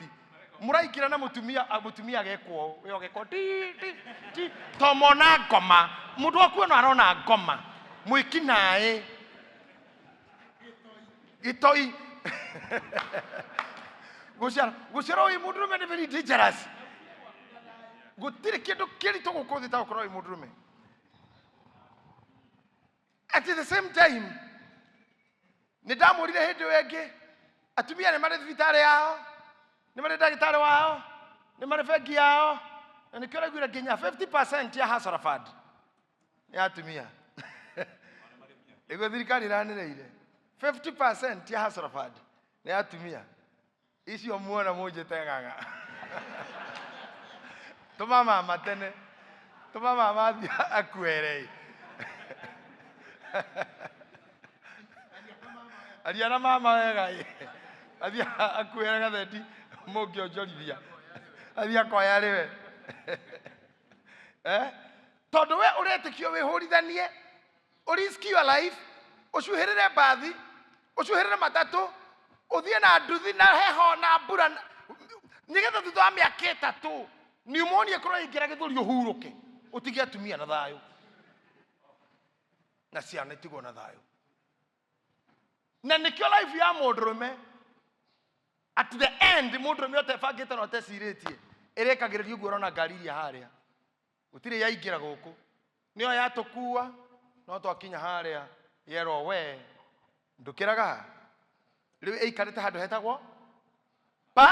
mũraingĩra na mũtumia, mũtumia agekwo ũũ, we ũgekwo ti ti ti, to mona ngoma, mũndũ waku ĩno arona ngoma, mwĩki naĩ gĩtoi gũciara gũciarwo wĩ mũndũrũme nĩ very dangerous. Gũtirĩ kĩndũ kĩritũ gũkũ thĩ ta gũkorwo wĩ mũndũrũme. At the same time, nĩ ndamũrire hĩndĩ ĩyo ĩngĩ, atumia nĩ marĩ thibitarĩ yao, nĩ marĩ ndagĩtarĩ wao, nĩ marĩ bengi yao, na nĩkĩo ũraiguire nginya 50% ya Hustler Fund nĩ atumia. Nĩguo thirikari ĩranĩrĩire 50% ya Hustler Fund nĩ atumia. Icio muona mũnjĩte ng'ang'a, tũma mama tene, tũma mama athiĩ akuere, aria na mama wega ĩ, athiĩ akuere gathendi mũngĩonjorithia, athiĩ akoya rĩwe, eh? Tondũ we ũretĩkio wĩhũrithanie, ũrisk your life, ũcuhĩrĩre mbathi, ũcuhĩrĩre matatũ, ũthiĩ na nduthi na heho na mbura, nĩgetha thutha wa mĩaka 3 pneumonia ĩkorwo ĩingĩra gĩthũri, ũhurũke, ũtige atumia na thayũ na ciana itigwo na thayũ. Na nĩkĩo life ya mũndũrũme at the end, mũndũrũme ũtebangĩte na ũtecirĩtie, ĩrĩkagĩrĩria ũguo ũrona ngari iria harĩa gũtirĩ yaingĩra gũkũ, nĩyo yatũkua, no twakinya harĩa yerwo we ndũkĩraga, rĩu ĩikarĩte handũ hetagwo pa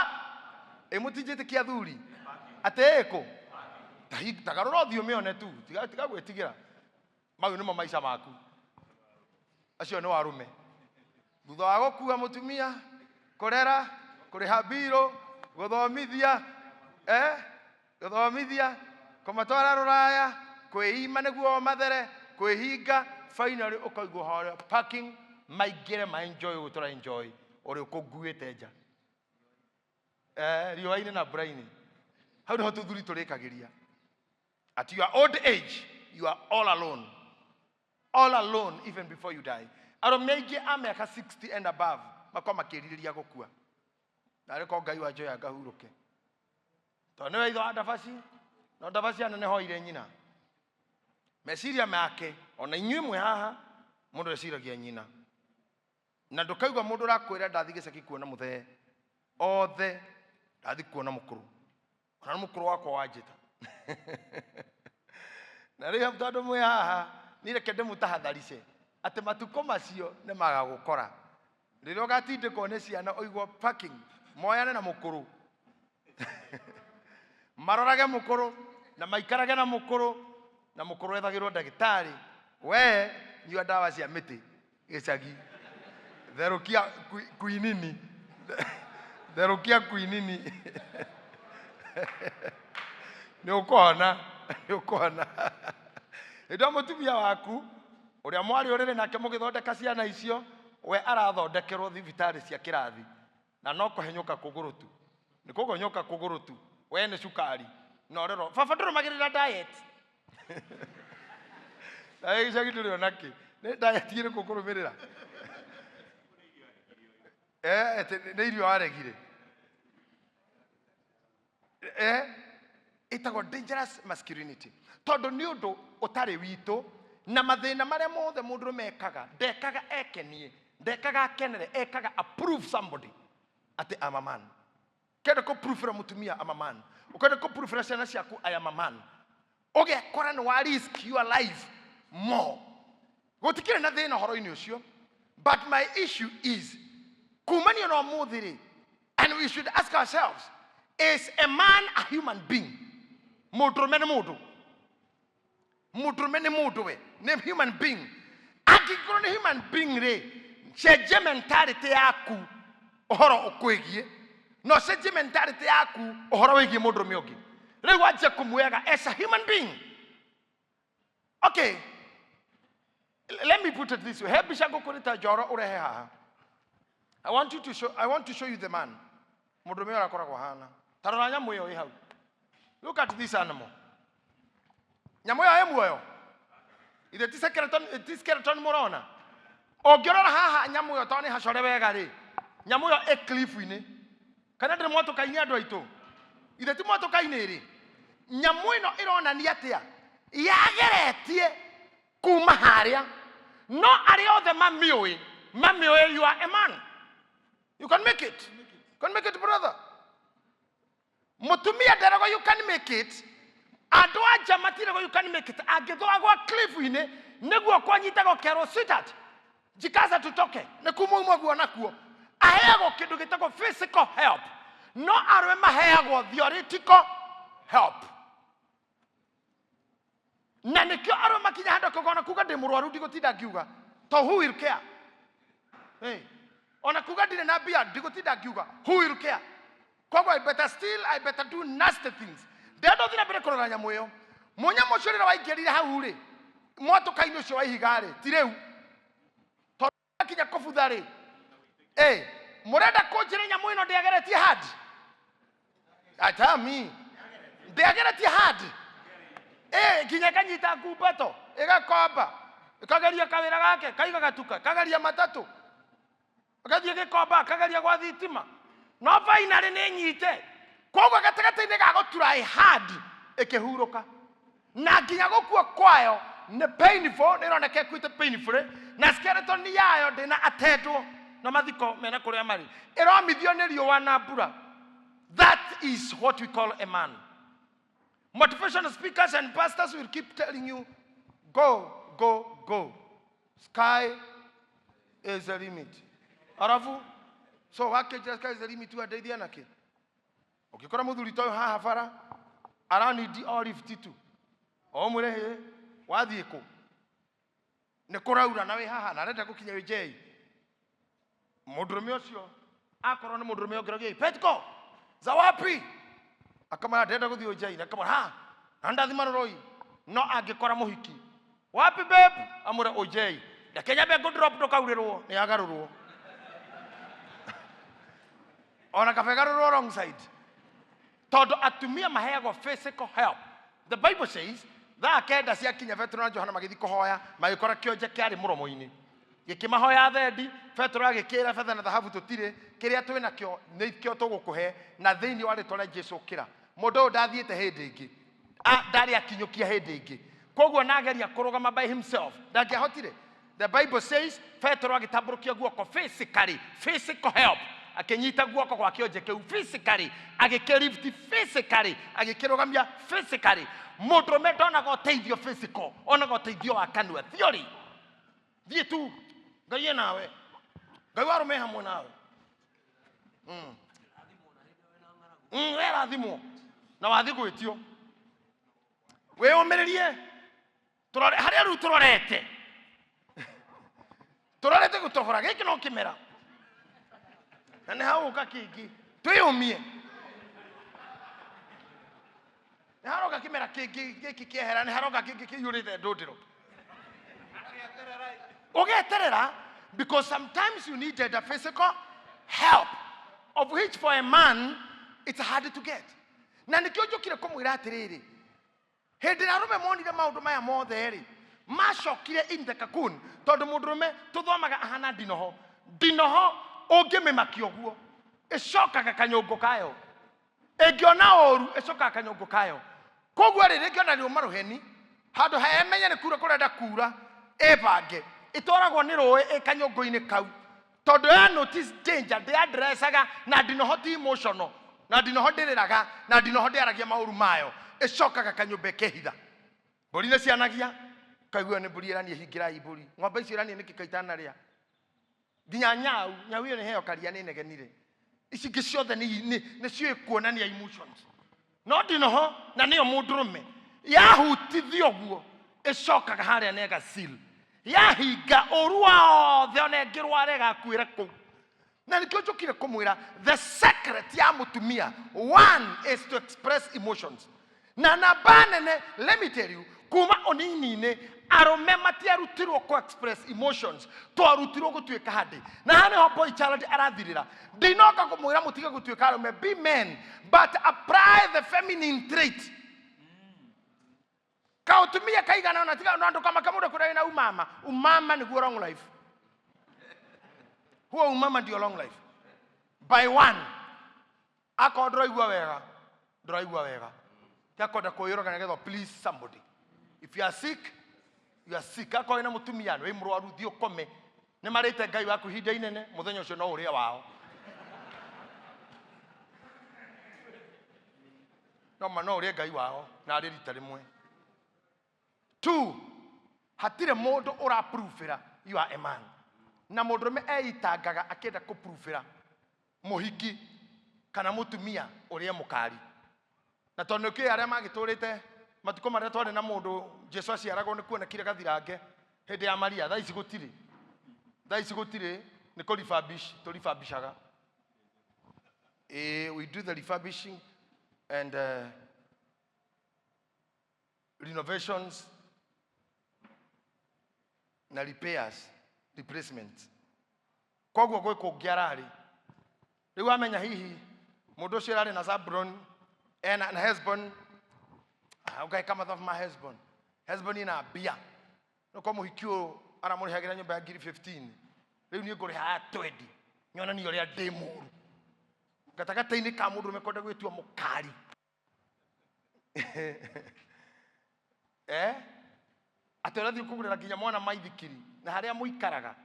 ĩmũtinjĩtĩkia athuri atĩ ĩkũ tagarũra ũthiũ mĩone tu, tiga tiga gwĩtigĩra. Mau nĩmo maica maku, acio nĩ warume thutha wa gũkua mũtumia, kũrera, kũrĩha mbirũ, gũthomithia, gũthomithia, kũmatwara rũraya, kwĩima nĩguo mathere, kwĩhinga, finally ũkaigwo harĩa parking, maingĩre ma enjoy ũguo tũra enjoy ũrĩ ũkũnguĩte nja, riũa-inĩ na mbura-inĩ. Hau nĩho tũthuri tũrĩkagĩria. At your old age you are all alone, all alone, even before you die. Arũme aingĩ a mĩaka 60 and above makorwo makĩrirĩria gũkua, narĩ ko Ngai wanjoya ngahurũke, tondũ nĩwe ithe wa ndabaci, no ndabaci anenehoire nyina meciria make. Ona inyuĩ mwĩ haha, mũndũ eciragia nyina, na ndũkaigua mũndũ ũrakwĩra ndathi gĩcagi kuona mũthee, othe ndathi kuona mũkũrũ, ona nĩ mũkũrũ wakwa wanjĩta. Na rĩu tondũ mwĩ haha, niĩ reke ndĩmũtahadharice atĩ matukũ macio nĩ magagũkora rĩrĩa ũgatindĩkwo nĩ ciana ũigwo parking, moyane na mũkũrũ, marorage mũkũrũ na maikarage na mũkũrũ, na mũkũrũ ethagĩrwo ndagĩtarĩ. We nyua ndawa cia mĩtĩ gĩcagi, therũkia kuinini, therũkia kuinini. Nĩ ũkũhona, nĩ ũkũhona. Hĩndĩ ĩyo mũtumia waku ũrĩa mwarĩ ũrĩrĩ nake mũgĩthondeka ciana icio, we arathondekerwo thibitarĩ cia kĩrathi na no kũhenyũka kũgũrũ tu, nĩ kũgonyũka kũgũrũ tu, we nĩ cukari na ũrero baba ndũrũmagĩrĩra diet na wĩ gĩcagi ndũrĩ ona kĩ, nĩ diet ĩrĩkũ ũkũrũmĩrĩra? Eh, atĩ nĩ irio aregire. Eh, ĩtagwo dangerous masculinity tondũ nĩ ũndũ ũtarĩ witũ na mathĩna marĩa mothe mũndũrũme ekaga, ndekaga ekenie, ndekaga akenere, ekaga approve somebody atĩ I'm a man. Ũkenda kũproofĩra mũtumia I'm a man, ũkenda kũproofĩra ciana ciaku I am a man, ũgekora nĩ wa risk your life more. Gũtikĩrĩ na thĩna ũhoro-inĩ ũcio, but my issue is kumania na ũmũthĩ rĩ, and we should ask ourselves, is a man a human being? Mũndũrũme nĩ mũndũ, mũndũrũme nĩ mũndũ, we nĩ human being. Angĩkorwo nĩ human being rĩ, cenjia mentality yaku ũhoro ũkwĩgiĩ, na ũcenjie mentality yaku ũhoro wĩgiĩ mũndũrũme ũngĩ. Rĩu wanjie kũmuoyaga as a human being. Okay, let me put it this way. He mbica ngũkũrĩta njoro ũrehe haha. I want you to show, I want to show you the man. Mũndũrũme ũrĩa akoragwo ahana. Ta rora nyamũ ĩyo ĩ hau. Look at this animal. Nyamũ ĩyo ĩ muoyo. Ithe ti skeleton, ti skeleton mũrona. Ũngĩrora haha nyamũ ĩyo tondũ nĩ hacore wega rĩ, nyamũ ĩyo ĩ cliff-inĩ. Kana ndĩrĩ mwatũka-inĩ andũ aitũ? Ithe ti mwatũka-inĩ rĩ? Nyamũ ĩno ĩronania atĩa? Yageretie kuma harĩa, no arĩa othe mamĩũĩ, mamĩũĩ you are a man. You can make it. You can make it, brother. Mũtumia nderagwo you can make it. Andũ a nja matiragwo you can make it. Angĩthũa gwa cliff-inĩ nĩguo kwanyitagwo kerwo sweetheart, jikaza tutoke, nĩ kuma uma guo nakuo. Aheagwo kĩndũ gĩtagwo physical help, no arũme maheagwo theoretical help. Na nĩkĩo arũme makinya handũ akauga ona kuga ndĩ mũrwaru ndigũtinda ngiuga, to who will care? Hey. Ona kuga ndirĩ na mbia ndigũtinda ngiuga, who will care? Koguo I better steal, I better do nasty things. Ndĩrenda ũthiĩ na mbere kũrora nyamũ ĩyo. Mũnyamũ ũcio rĩrĩa waingĩrire hau rĩ, mwatũka-inĩ ũcio wa ihiga rĩ, ti rĩu. Tondũ akinya kũbutha rĩ, eh, mũrenda kũnjĩra nyamũ ĩno ndĩageretie hard? Atami. Ndĩageretie hard. Eh, nginya ĩkanyita ngumbato, ĩgakomba, ĩkageria kawĩra gake, kaiga gatuka, kageria matatũ, gathiĩ gĩkomba, kageria gwa thitima, no finally nĩ nyite. Koguo gatagatĩ-inĩ ga gũtry hard ĩkĩhurũka, na nginya gũkua kwayo nĩ painful, nĩ ĩroneka ĩkuĩte painfully, na skeleton yayo ndĩna atendwo na mathiko mena kũrĩa marĩ, ĩromithio nĩ riũa na mbura. That is what we call a man. Motivational speakers and pastors will keep telling you, go, go, go, sky is the limit. Arabu so wakĩnjĩra sky is the limit, wandeithia nakĩ? Ũngĩkora mũthuri ta ũyũ haha bara aranidi o lift tu, o mwĩre hĩ wathiĩ kũ, nĩ kũraura na wĩ haha na arenda gũkinya wĩ njei. Mũndũrũme ũcio akorwo nĩ mũndũrũme ũngĩrogia petko za wapi, akamara ndĩrenda gũthiĩ ũnjei, na akamara ha na ndathima rũrũi. No angĩkora mũhiki wapi babe, amwĩre ũnjei, reke nyambe ngũ drop ndũkaurĩrwo, nĩ agarũrwo ona kabe garũrwo wrong side, tondũ atumia maheagwo physical help. The Bible says thaa 9 ciakinya, Petero na Johana magĩthiĩ kũhoya, magĩkora kĩonje kĩarĩ mũromo-inĩ gĩkĩmahoya thendi. Petero agĩkĩra, betha na thahabu tũtirĩ, kĩrĩa twĩ nakĩo nĩkĩo tũgũkũhe, na thĩinĩ wa rĩtwa rĩa Jesu ũkĩra. Mũndũ ũyũ ndathiĩte hĩndĩ ĩngĩ, ndarĩ akinyũkia hĩndĩ ĩngĩ, koguo nageria kũrũgama by himself ndangĩahotire. The Bible says Petero agĩtambũrũkia guoko physically, physical help, akĩnyita guoko gwa kĩonje kĩu physically, agĩkĩlift physically, agĩkĩrũgamia physically. Mũndũrũme ndonaga ũteithio physical, onaga ũteithio wa kanua, theory. Thiĩ tu, Ngai e nawe, Ngai wa arũme hamwe nawe. We rathimwo na wathi gwĩtio, wĩyũmĩrĩrie. Tũrore harĩa rĩu tũrorete, tũrorete gũtobora gĩkĩ no kĩmera na nĩ haũka kĩngĩ, twĩyũmie. Kĩngĩ gĩkĩ kĩehera nĩ haroka kĩngĩ kĩiyũrĩte ndũndĩro. Ũgeterera, because sometimes you needed a physical help, of which for a man it's hard to get. Na nĩkĩo njũkire kũmwĩra atĩrĩrĩ, hĩndĩ ĩrĩa arũme monire maũndũ maya mothe rĩ, macokire in the cocoon, tondũ mũndũrũme tũthomaga ahana ndinoho. Ndinoho ũngĩmĩmakia ũguo ĩcokaga kanyũngũ kayo, ĩngĩona ũru ĩcokaga kanyũngũ kayo. Koguo rĩ, rĩngĩ ona rĩũma rũheni handũ ha ĩmenye nĩ kura kũrenda kura, ĩbange ĩtwaragwo nĩ rũĩ ĩ kanyũngũ-inĩ kau, tondũ ya notice danger ndĩandressaga. Na ndinoho ti emotional, na ndinoho ndĩrĩraga, na ndinoho ndĩaragia maũru mayo, ĩcokaga kanyũmba ĩkehitha. Mbũri nĩ cianagia, kaigua nĩ mbũri ĩrania, hingĩrai mbũri. Ng'ombe icio ĩrania nĩkĩ kaitanarĩa? Nginya nyau, nyau ĩyo nĩ heo karia, nĩ negenire. Ici ingĩ ciothe nĩ ciũĩ kuonania emotions, no ndinoho na nĩyo mũndũrũme yahutithio ũguo ĩcokaga harĩa na ĩgasil yahinga ũru wothe, ona ĩngĩrwara ĩgakuĩra kũu. Na nĩkĩo njũkire kũmwĩra the secret ya mũtumia, one is to express emotions. Na namba nene, let me tell you, kuma ũnini-inĩ arũme matiarutirwo ku express emotions, twarutirwo gũtuĩka handĩ na haha nĩho boy child arathirĩra. Ndinoka kũmwĩra mũtige gũtuĩka arũme, be men, but apply the feminine trait. Kautumia kaigana ona tiga na ndũkamake mũndũ kũrĩa wĩna umama. Umama nĩguo long life, huo umama ndio long life. By one, akorwo ndũraigua wega, ndũraigua wega, tiakwenda kwĩyũraga nĩgetha please somebody. If you are sick, you are sick. Akorwo wĩna mũtumia wĩ mũrwaru, thiĩ ũkome. Nĩ marĩte Ngai waku ihinda inene, mũthenya ũcio no ũrĩe wao. No ma no ũrĩe Ngai wao na arĩ rita rĩmwe. Two, hatirĩ mũndũ ũrapruvĩra you are a man. Na mũndũrũme eitangaga akĩenda kũpruvĩra mũhiki kana mũtumia ũrĩa mũkari. Na tondũ nĩkĩĩ arĩa magĩtũrĩte matukũ marĩa twarĩ na mũndũ Jesu aciaragwo, nĩ kuonekire gathirange hĩndĩ ya Maria. Thaa ici gũtirĩ, thaa ici gũtirĩ, nĩ kũ refurbish tũrefurbishaga. We do the refurbishing and renovations na repairs, replacements. Koguo gwĩ kũngĩ ararĩ rĩu amenya hihi mũndũ ũcio ararĩ na Zabron ena na Hesbon. Ah, ũgeka mathabu ma Hesbon. Hesbon ina mbia no kwa mũhiki ũyũ aramũrĩhagĩra nyũmba ya ngiri 15, rĩu niĩ ngũrĩha ya 20, nyonanie ũrĩa ndĩ mũru. Gatagatĩ-inĩ ka mũndũ ũrũme kwenda gwĩtua mũkari, atĩ ũrathiĩ kũgũrĩra nginya mwana maithikiri na harĩa mũikaraga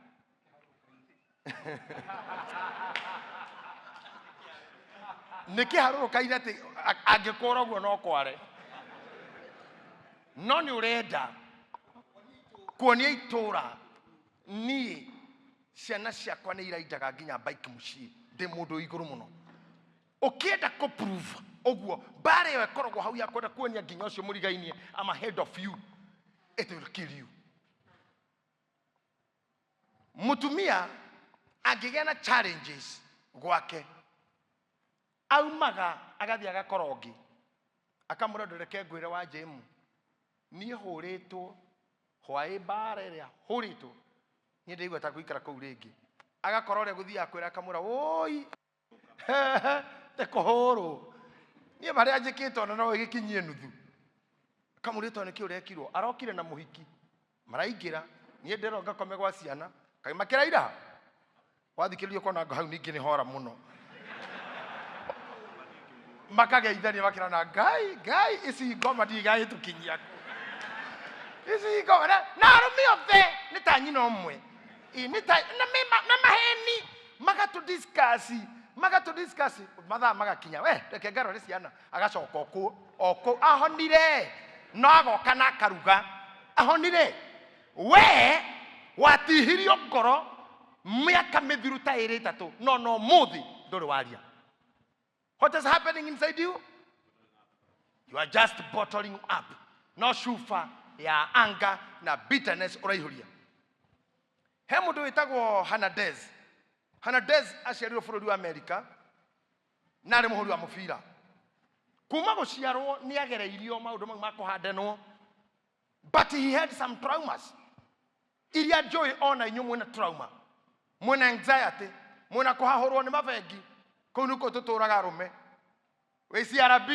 nĩ kĩharũrũka-inĩ, atĩ angĩkũra ũguo no kware, no nĩ ũrenda kuonia itũra, niĩ ciana ciakwa nĩ iraindaga nginya bike mũciĩ, ndĩ mũndũ wĩ igũrũ mũno. Ũkĩenda kũ prove ũguo, mbara ĩyo ĩkoragwo hau ya kwenda kuonia nginya ũcio mũrigainie, I'm ahead of you, it will kill you. Mũtumia angĩgĩa na challenges gwake, aumaga agathiĩ agakora ũngĩ, akamũra, ndũreke ngwĩre wa Jemu, niĩ hũrĩtwo hwaĩ, mbara ĩrĩa hũrĩtwo, niĩ ndĩigua ta ngũikara kũu rĩngĩ. Agakora ũrĩa gũthiaga kwĩra, akamwĩra, woi, te kũhũrwo niĩ marĩa njĩkĩte ona no ĩgĩkinyie nuthu. Akamũrĩtwo nĩkĩ ũrekirwo, arokire na mũhiki maraingĩra, niĩ ndĩrwo ngakome gwa ciana kaĩ makĩraira. Wathikĩrĩria ũkona ngo hau ningĩ nĩ hora mũno, makageithania makĩrana, Ngai Ngai, ici ngoma ndigagĩtũkinyia kũ ici ngoma. Na arũme othe nĩ ta nyina ũmwe. Ĩ, nĩ ta na na maheni magatũ discuss, magatũ discuss, mathaa magakinya, we reke ngarore ciana, agacoka okũ okũ ahonire, no agoka na akaruga ahonire. We watihirio ngoro mĩaka mĩthiru ta ĩrĩ ĩtatũ, no no mũthĩ ndũrĩ waria. What is happening inside you? You are just bottling up, no cuba ya anger na bitterness ũraihũria. He mũndũ wĩtagwo Hernandez. Hernandez aciarirwo bũrũri wa Amerika na arĩ mũhũri wa mũbira. Kuma gũciarwo nĩ agereirio maũndũ mau ma kũhandanwo, but he had some traumas iria njũĩ ona inyuĩ mwĩna trauma, mwĩna anxiety, mwĩna kũhahũrwo nĩ mabengi. Kũu nĩkuo tũtũraga arũme. Wĩ CRB,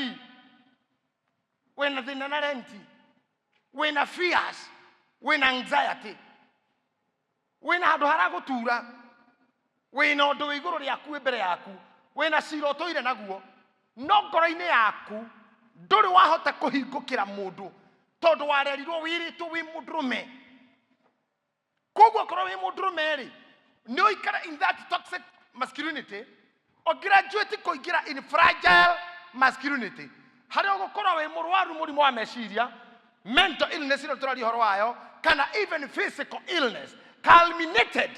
wĩna thĩna na renti, wĩna fears, wĩna anxiety, wĩna handũ haragũtura, wĩna ũndũ wĩ igũrũ rĩaku, wĩ mbere yaku, wĩna cira ũtũire naguo, no ngoro-inĩ yaku ndũrĩ wahota kũhingũkĩra mũndũ tondũ warerirwo wĩrĩtwo wĩ mũndũrũme. Koguo okorwo wĩ mũndũrũme rĩ, nĩ ũikara in that toxic masculinity, ũgraduate kũingĩra in fragile masculinity, harĩa ũgũkorwo wĩ mũrwaru mũrimũ wa meciria, mental illness ĩno tũraria ũhoro wayo, kana even physical illness culminated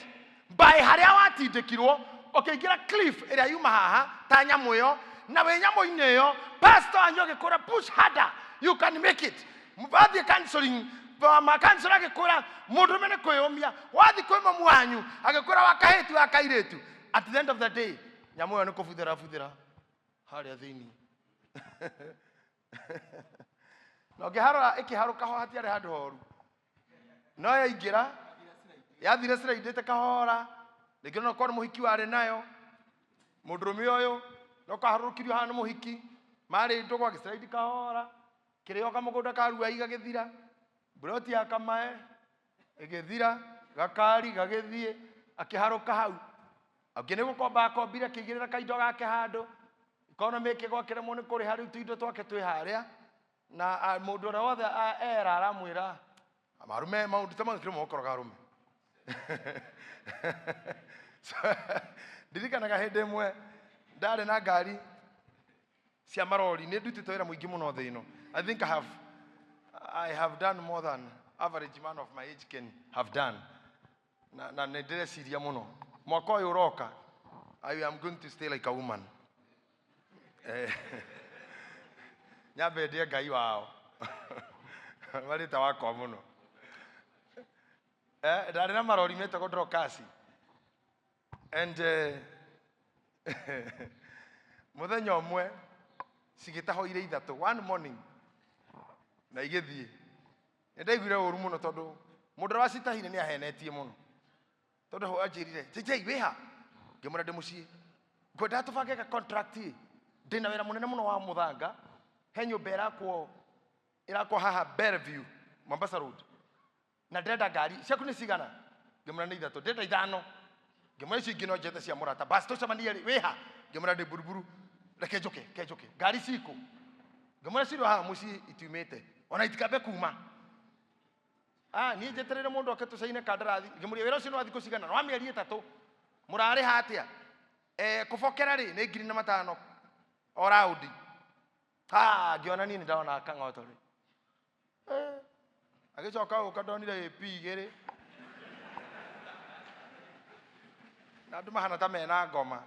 by harĩa watindĩkirwo ũkĩingĩra cliff ĩrĩa yuma haha ta nyamũ ĩyo, na wĩ nyamũ-inĩ ĩyo pastor wanyu agĩkwĩra, "Push harder, you can make it." Wathiĩ counseling, makansora agĩkwĩra mũndũrũme nĩ kwĩyũmia. Wathiĩ kwĩ mamu wanyu agĩkwĩra wa kahĩtu wa kairĩtu. At the end of the day, nyamũ ĩyo nĩ kũbuthĩra buthĩra harĩa thĩinĩ, na ũngĩharora ĩkĩharũka ho hatiarĩ handũ horu, no yaingĩra yathire ciraindĩte kahora. Rĩngĩ no korwo nĩ mũhiki warĩ nayo mũndũrũme ũyũ, no kaharũrũkirio haha nĩ mũhiki marĩ ndũgũ, agĩciraindi kahora, kĩrĩo kamũgũnda karua gagĩthira, mburoti ya kamae ĩgĩthira, gakari gagĩthiĩ, akĩharũka hau. Angĩ nĩ gũkomba akombire, akĩigĩrĩra kaindo gake handũ, economy ĩkĩgwa, akĩremwo nĩ kũrĩha. Rĩu tũindo twake twĩ harĩa na mũndũ ũrĩa wothe era aramwĩra marume maũndũ ta mau kĩrĩmwe gũkoroga arũme. So, ndirikanaga hĩndĩ ĩmwe ndarĩ na ngari cia marori. Nĩ ndutĩte wĩra mũingĩ mũno thĩ ĩno. I think I have done more than average man of my age can have done, na nĩ ndĩreciria mũno mwaka ũyũ ũroka I am going to stay like a woman. Nyambe ndie Ngai wao marĩta wakwa mũno. Ndarĩ na marori metagwo Drokasi, and mũthenya ũmwe cigĩtahwo irĩ ithatũ one morning na igĩthiĩ. Nĩ ndaiguire ũru mũno tondũ mũndũ ũrĩa wacitahire nĩ ahenetie mũno, tondũ hau anjĩrire, "JJ, wĩha?" Ngĩmwĩra, "Ndĩ mũciĩ, ngwendaga tũbange ga contract ĩ. Ndĩna wĩra mũnene mũno wa mũthanga, he nyũmba ĩrakwo haha Bellevue, Mombasa Road, na ndĩrenda ngari ciaku. Nĩ cigana?" Ngĩmwĩra, "Nĩ ithatũ, ndĩrenda ithano." Ngĩmwĩra, "Icio ingĩ no njethe cia mũrata. Basi tũcemanie rĩ? Wĩha?" Ngĩmwĩra, "Ndĩ Buruburu, reke njũke, ke njũke." "Ngari cikũ?" Ngĩmwĩra, "Cirĩ o haha mũciĩ, itiumĩte ona itikambe kuma. Ah, niĩ njetereire mũndũ oke tũcaine kandarathi." Ngĩmũria, "Wĩra ũcio nĩ wa thikũ cigana?" "Nĩ wa mĩeri 3." "Mũrarĩha atĩa?" "Kũbokera rĩ nĩ 4,500 o raundi." Ah, ngĩona niĩ nĩ ndona kang'oto rĩ. Agĩcoka gũka ndonire AP igĩrĩ na andũ mahana ta mena ngoma.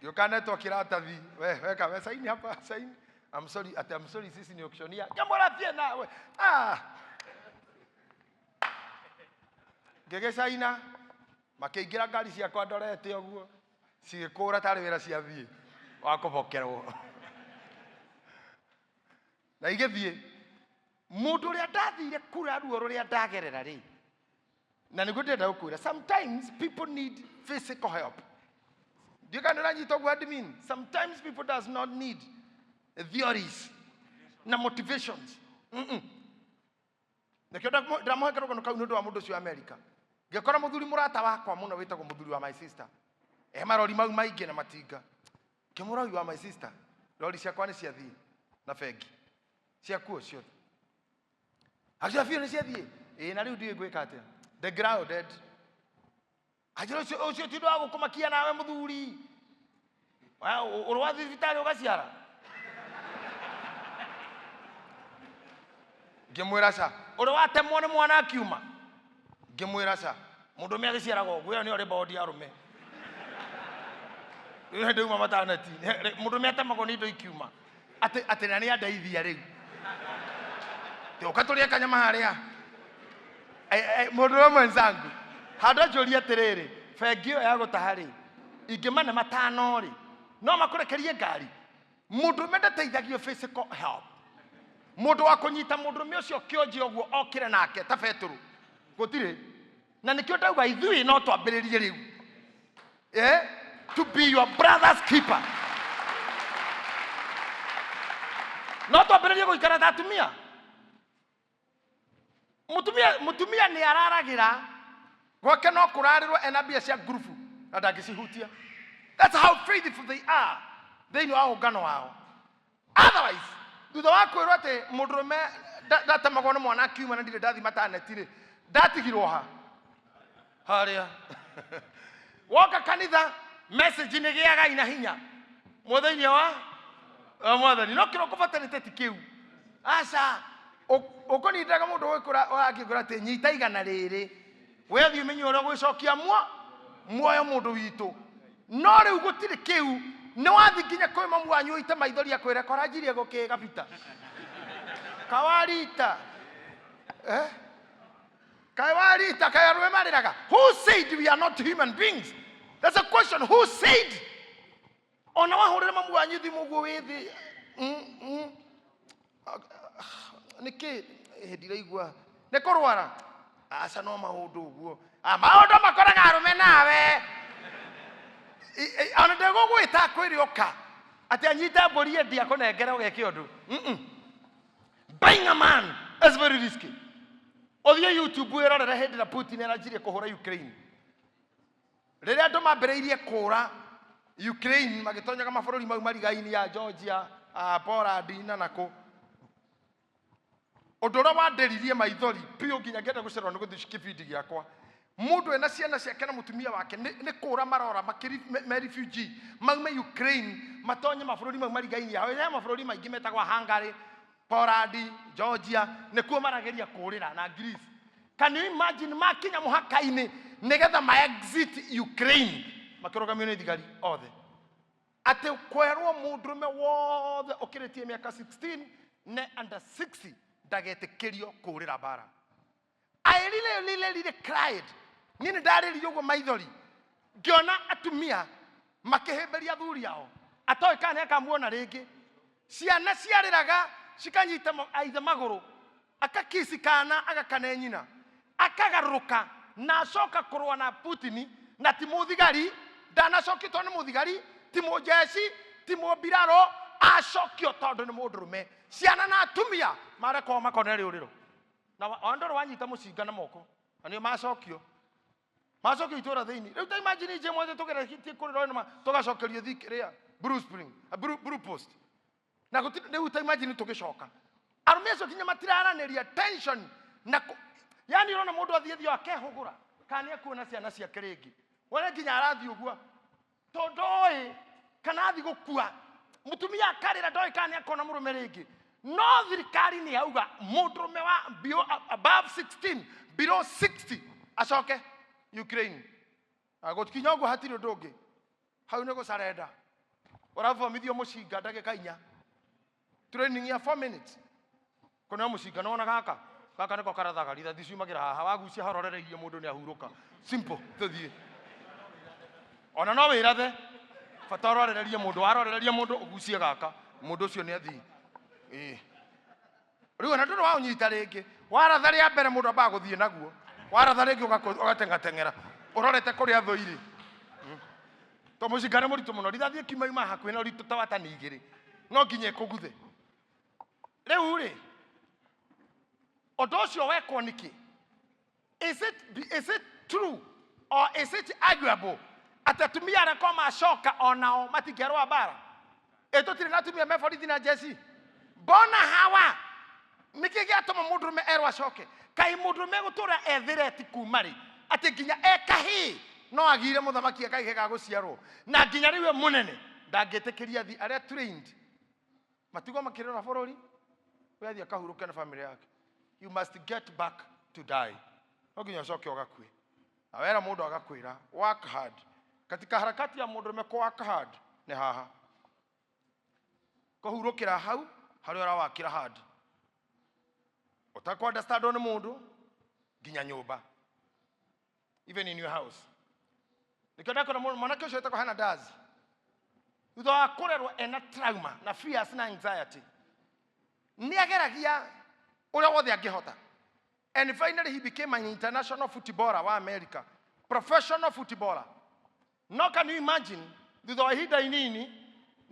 Ngĩũka netwo kĩratathi, "We weka we saini hapa, saini. I'm sorry," ati, "I'm sorry, sisi ni auctioneer." Ngĩmwĩra, "Thiĩ nawe." Ah, ngĩgĩcaina, makĩingĩra ngari ciakwa ndorete ũguo cigĩkũra tarĩ wĩra ciathiĩ wa kũbokerwo na igĩthiĩ. Mũndũ ũrĩa ndathire kura ruo rũrĩa ndagerera rĩ, na nĩguo ndĩrenda gũkwĩra, sometimes people need physical help. Ndiũ kana ũranyita ũguo, admin. Sometimes people does not need theories na motivations. Nĩkĩo ndĩramũhe karũgano kau nĩ ũndũ wa mũndũ ũcio wa Amerika. Ngĩkora mũthuri mũrata wakwa mũno wĩtagwo mũthuri wa my sister, e marori mau maingĩ na matinga. Ngĩmũra, "Ũyũ wa my sister, rori ciakwa nĩ ciathiĩ na bengi ciakuo ciothe." Akiuga, "Biũ nĩ ciathiĩ?" "Ĩĩ, na rĩu ndiũĩ ngwĩka atĩa, the grounded." Anjĩra, "Ũcio ũcio ti ũndũ wa gũkũmakia nawe mũthuri. Ũrĩ wa thibitarĩ ũgaciara?" Ngĩmwĩra, "Ca." "Ũrĩ watemwo nĩ mwana akiuma?" Ngĩmwĩra, "Ca." "Mũndũrũme agĩciaragwo ũguo, ĩyo nĩyo rĩbondi ya arũme. Rĩu hĩndĩ uma maternity, mũndũrũme atemagwo nĩ indo ikiuma." Atĩ na nĩ andeithia rĩu. Ũka tũrĩe kanyama harĩa. Mũndũ mwenzangu, handũ anjũrie atĩrĩrĩ, bengi ĩyo ya gũtaha rĩ, ingĩmane matano rĩ, no makũrekerie ngari? Mũndũrũme ndateithagio physical help. Mũndũ wa kũnyita mũndũrũme ũcio kĩonje ũguo okĩre nake ta Betũrũ gũtirĩ. Na nĩkĩo ndauga ithuĩ no twambĩrĩrie rĩu, eh? To be your brother's keeper. No twambĩrĩrie gũikara ta atumia. Mutumia nĩ araragĩra gwake, no kũrarĩrwo ena mbia cia ngurubu na ndangĩcihutia. That's how faithful they are thĩinĩ wa ũngano wao. Otherwise, thutha wa kwĩrwo atĩ mũndũrũme ndatemagwo nĩ mwana akiuma na ndirĩ ndathi mataneti rĩ, ndatigirwo ha harĩa woka kanitha message nĩ gĩagai na hinya mũthĩinĩ wa mwathani, no kĩrĩa ũkũbatarĩte ti kĩu. Aca ũkũnindaga mũndũ ũgĩkũra ũrakĩngũra atĩ nyita igana rĩrĩ, we thiĩ ũmenye ũrĩa ũgwĩcokia muoyo mũndũ witũ. No rĩu gũtirĩ kĩu, nĩ wathi nginya kwĩ mamu wanyu ũite maithori akwĩre koranjirie gũkĩ gabita kawarita, eh? Kawarita kaĩ arũme marĩraga. Who said we are not human beings? That's a question. Who said? Ona wahũrĩra mamu wanyu thimũ ũguo wĩ thĩ, nĩkĩ ndiraigua nĩ kũrwara? Aca, no maũndũ ũguo. Ah, maũndũ makoraga arũme nawe. Ona ndĩgũgwĩta akwĩre ũka atĩ anyite mbũri endi akũnengere ũgeke ũndũ. Buying a man is very risky. Ũthiĩ YouTube wĩrorere hĩndĩ ĩrĩa Putin aranjirie kũhũra Ukraine, rĩrĩa andũ mambĩrĩirie kũra Ukraine magĩtonyaga mabũrũri mau marigaini ya Georgia, Poland na nakũ. Ũndũ ũrĩa wandĩririe maithori biũ nginya ngĩenda gũcererwo nĩ gũthiĩ kĩbindi gĩakwa, mũndũ ena ciana ciake na mũtumia wake nĩ kũra marora me refugee maume Ukraine matonye mabũrũri mau marigaini yao. He mabũrũri maingĩ metagwo Hungary, Poland, Georgia, nĩkuo marageria kũrĩra, na Greece. Can you imagine, makinya mũhaka-inĩ nĩgetha ma exit Ukraine, makĩrũgamio nĩ thigari othe atĩ kwerwo mũndũrũme wothe ũkĩrĩtie mĩaka 16 ne under 60 ndagetĩkĩrio kũũrĩra mbara. I really, really, really cried. Niĩ nĩ ndarĩrire ũguo maithori ngĩona atumia makĩhĩmbĩria athuri ao atoĩ kana nĩ akamuona rĩngĩ. Ciana ciarĩraga cikanyita aithe magũrũ, akakisi kana agakane nyina, akagarũrũka na acoka kũrũa na Putin, na ti mũthigari, ndanacokio tondũ nĩ mũthigari, ti mũjeci, ti mũmbirarũ, acokio tondũ nĩ mũndũrũme. Ciana na atumia marekwo makone rĩũrĩro na o ndũrĩ wanyita mũcinga na moko, na nĩo macokio itũra thĩinĩ. Rĩu ta imagine nje mwothe tũgeretie kũrĩra ĩno tũgacokerio thikĩrĩa Blue Spring, Blue Post na gũtirĩ. Rĩu ta imagine tũgĩcoka, arũme acio nginya matiraranĩria, tension na yani ũrona mũndũ athiĩ thiĩ akehũgũra kana nĩ akuona ciana ciake rĩngĩ, wone nginya arathiĩ ũguo tondũ oĩ kana athi gũkua. Mũtumia akarĩra, ndoĩ kana nĩ akona mũrũme rĩngĩ. No thirikari nĩ yauga mũndũrũme wa above 16 below 60 acoke Ukraine. Na gũkinya ũguo hatirĩ ũndũ ũngĩ, hau nĩ gũcarenda, ũrathomithio mũcinga ndagĩka 4, training ya 4 minutes kũneo mũcinga. Nĩwona gaka, gaka nĩko karathaga rithathi ciumagĩra haha, wagucia harorereirie mũndũ nĩ ahurũka. Simple, tũthiĩ. Ona no wĩrathe, bata ũrorererie mũndũ, warorereria mũndũ ũgucie gaka, mũndũ ũcio nĩ athiĩ. Ĩĩ, rĩu ona ndũrĩ waũnyita rĩngĩ. Waratha rĩa mbere, mũndũ ambaga gũthiĩ naguo, waratha rĩngĩ ũgateng'ateng'era ũrorete kũrĩa thũ irĩ, to mũcinga nĩ mũritũ mũno. Rithathi ĩkiuma yuma hakuhĩ na ũritũ ta wa tani 2, no nginya ĩkũguthe. Rĩu rĩ, ũndũ ũcio wekwo nĩkĩ? Is it true or is it arguable atĩ atumia arĩa ko macoka onao matingĩarũa mbara? Ĩ tũtirĩ na atumia me borithi na njeci? Mbona hawa nĩkĩ gĩatũma mũndũrũme erwo acoke? Kaĩ mũndũrũme gũtũra ethĩreti kuma rĩ atĩ nginya ekahĩ no agire mũthamaki akaihe ga gũciarwo, na nginya rĩu e mũnene ndangĩtĩkĩria thi arĩa trained matigwo makĩrora bũrũri, we athiĩ akahurũke na family yake. You must get back to die, no nginya ũcoke ũgakue. Na wera mũndũ agakwĩra work hard. Katika harakati ya mũndũrũme kũ work hard nĩ haha kũhurũkĩra hau harĩa ũrawakĩra hard, ũtakũ understandwo nĩ mũndũ nginya nyũmba, even in your house. Nĩkĩo ndakora mwanake ũcio wĩtagwo Hannah Daz. Thutha wa kũrerwo ena trauma na fears na anxiety, nĩ ageragia ũrĩa wothe angĩhota, and finally he became an international footballer wa America, professional footballer. No can you imagine, thutha wa ihinda inini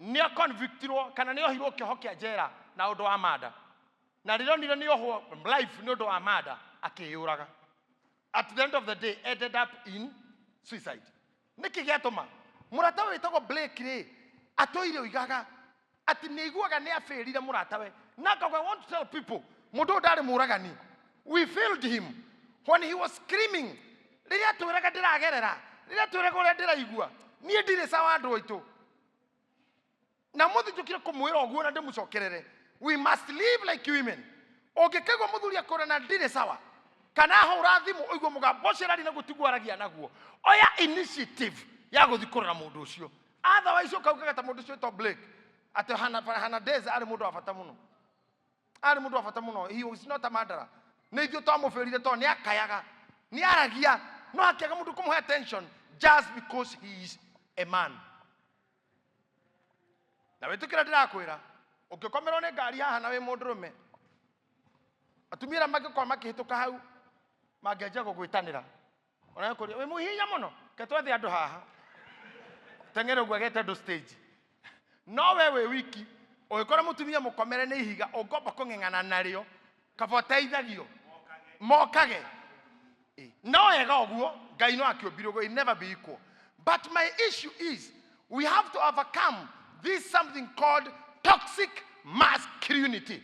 nĩ aconvictirwo kana nĩ ohirwo kĩoho kĩa njera na ũndũ wa murder, na rĩrĩa onire nĩ ohwo life nĩ ũndũ wa murder, akĩyũraga. At the end of the day ended up in suicide. Nĩkĩ gĩatũma mũrata we wĩtagwo Blake rĩ atũire oigaga atĩ nĩ aiguaga nĩ abĩrire mũratawe, na akauga, "I want to tell people, mũndũ ũyũ ndarĩ mũragani. We failed him when he was screaming, rĩrĩa atwĩraga ndĩragerera, rĩrĩa atwĩraga ũrĩa ndĩraigua, niĩ ndirĩ sawa, andũ aitũ, na mũthĩ njũkire kũmwĩra ũguo na ndĩmũcokerere. We must live like women. Ũngĩkaigua mũthuri akũra na ndirĩ sawa, kana ahũra thimũ ũigue mũgambo ũcio arari naguo tiguo aragia naguo, oya initiative ya gũthiĩ kũrora mũndũ ũcio. Otherwise ũkaugaga ta mũndũ ũcio wĩtwo Blake, atĩ Hernandez arĩ mũndũ wa bata mũno, arĩ mũndũ wa bata mũno. He was not a murderer. Nĩ ithuĩ twamũbĩrire tondũ nĩ akayaga, nĩ aragia, no akĩaga mũndũ kũmũhe attention just because he is a man. Na wĩtĩkĩra ndĩrakwĩra, ũngĩkomerwo nĩ ngari haha na wĩ mũndũrũme, atumia arĩa mangĩkorwo makĩhĩtũka hau mangĩanjia gũgwĩtanĩra, ona kũria wĩ mũhinya mũno, ke twethe andũ haha teng'ere ũguo agete andũ stage. No we wĩ wiki, ũgĩkora mũtumia mũkomere nĩ ihiga, ũngomba kũng'eng'ana narĩo, kaba ũteithagio mokage. No wega ũguo Ngai no akĩũmbire ũguo, it never be equal. But my issue is we have to overcome this something called toxic masculinity.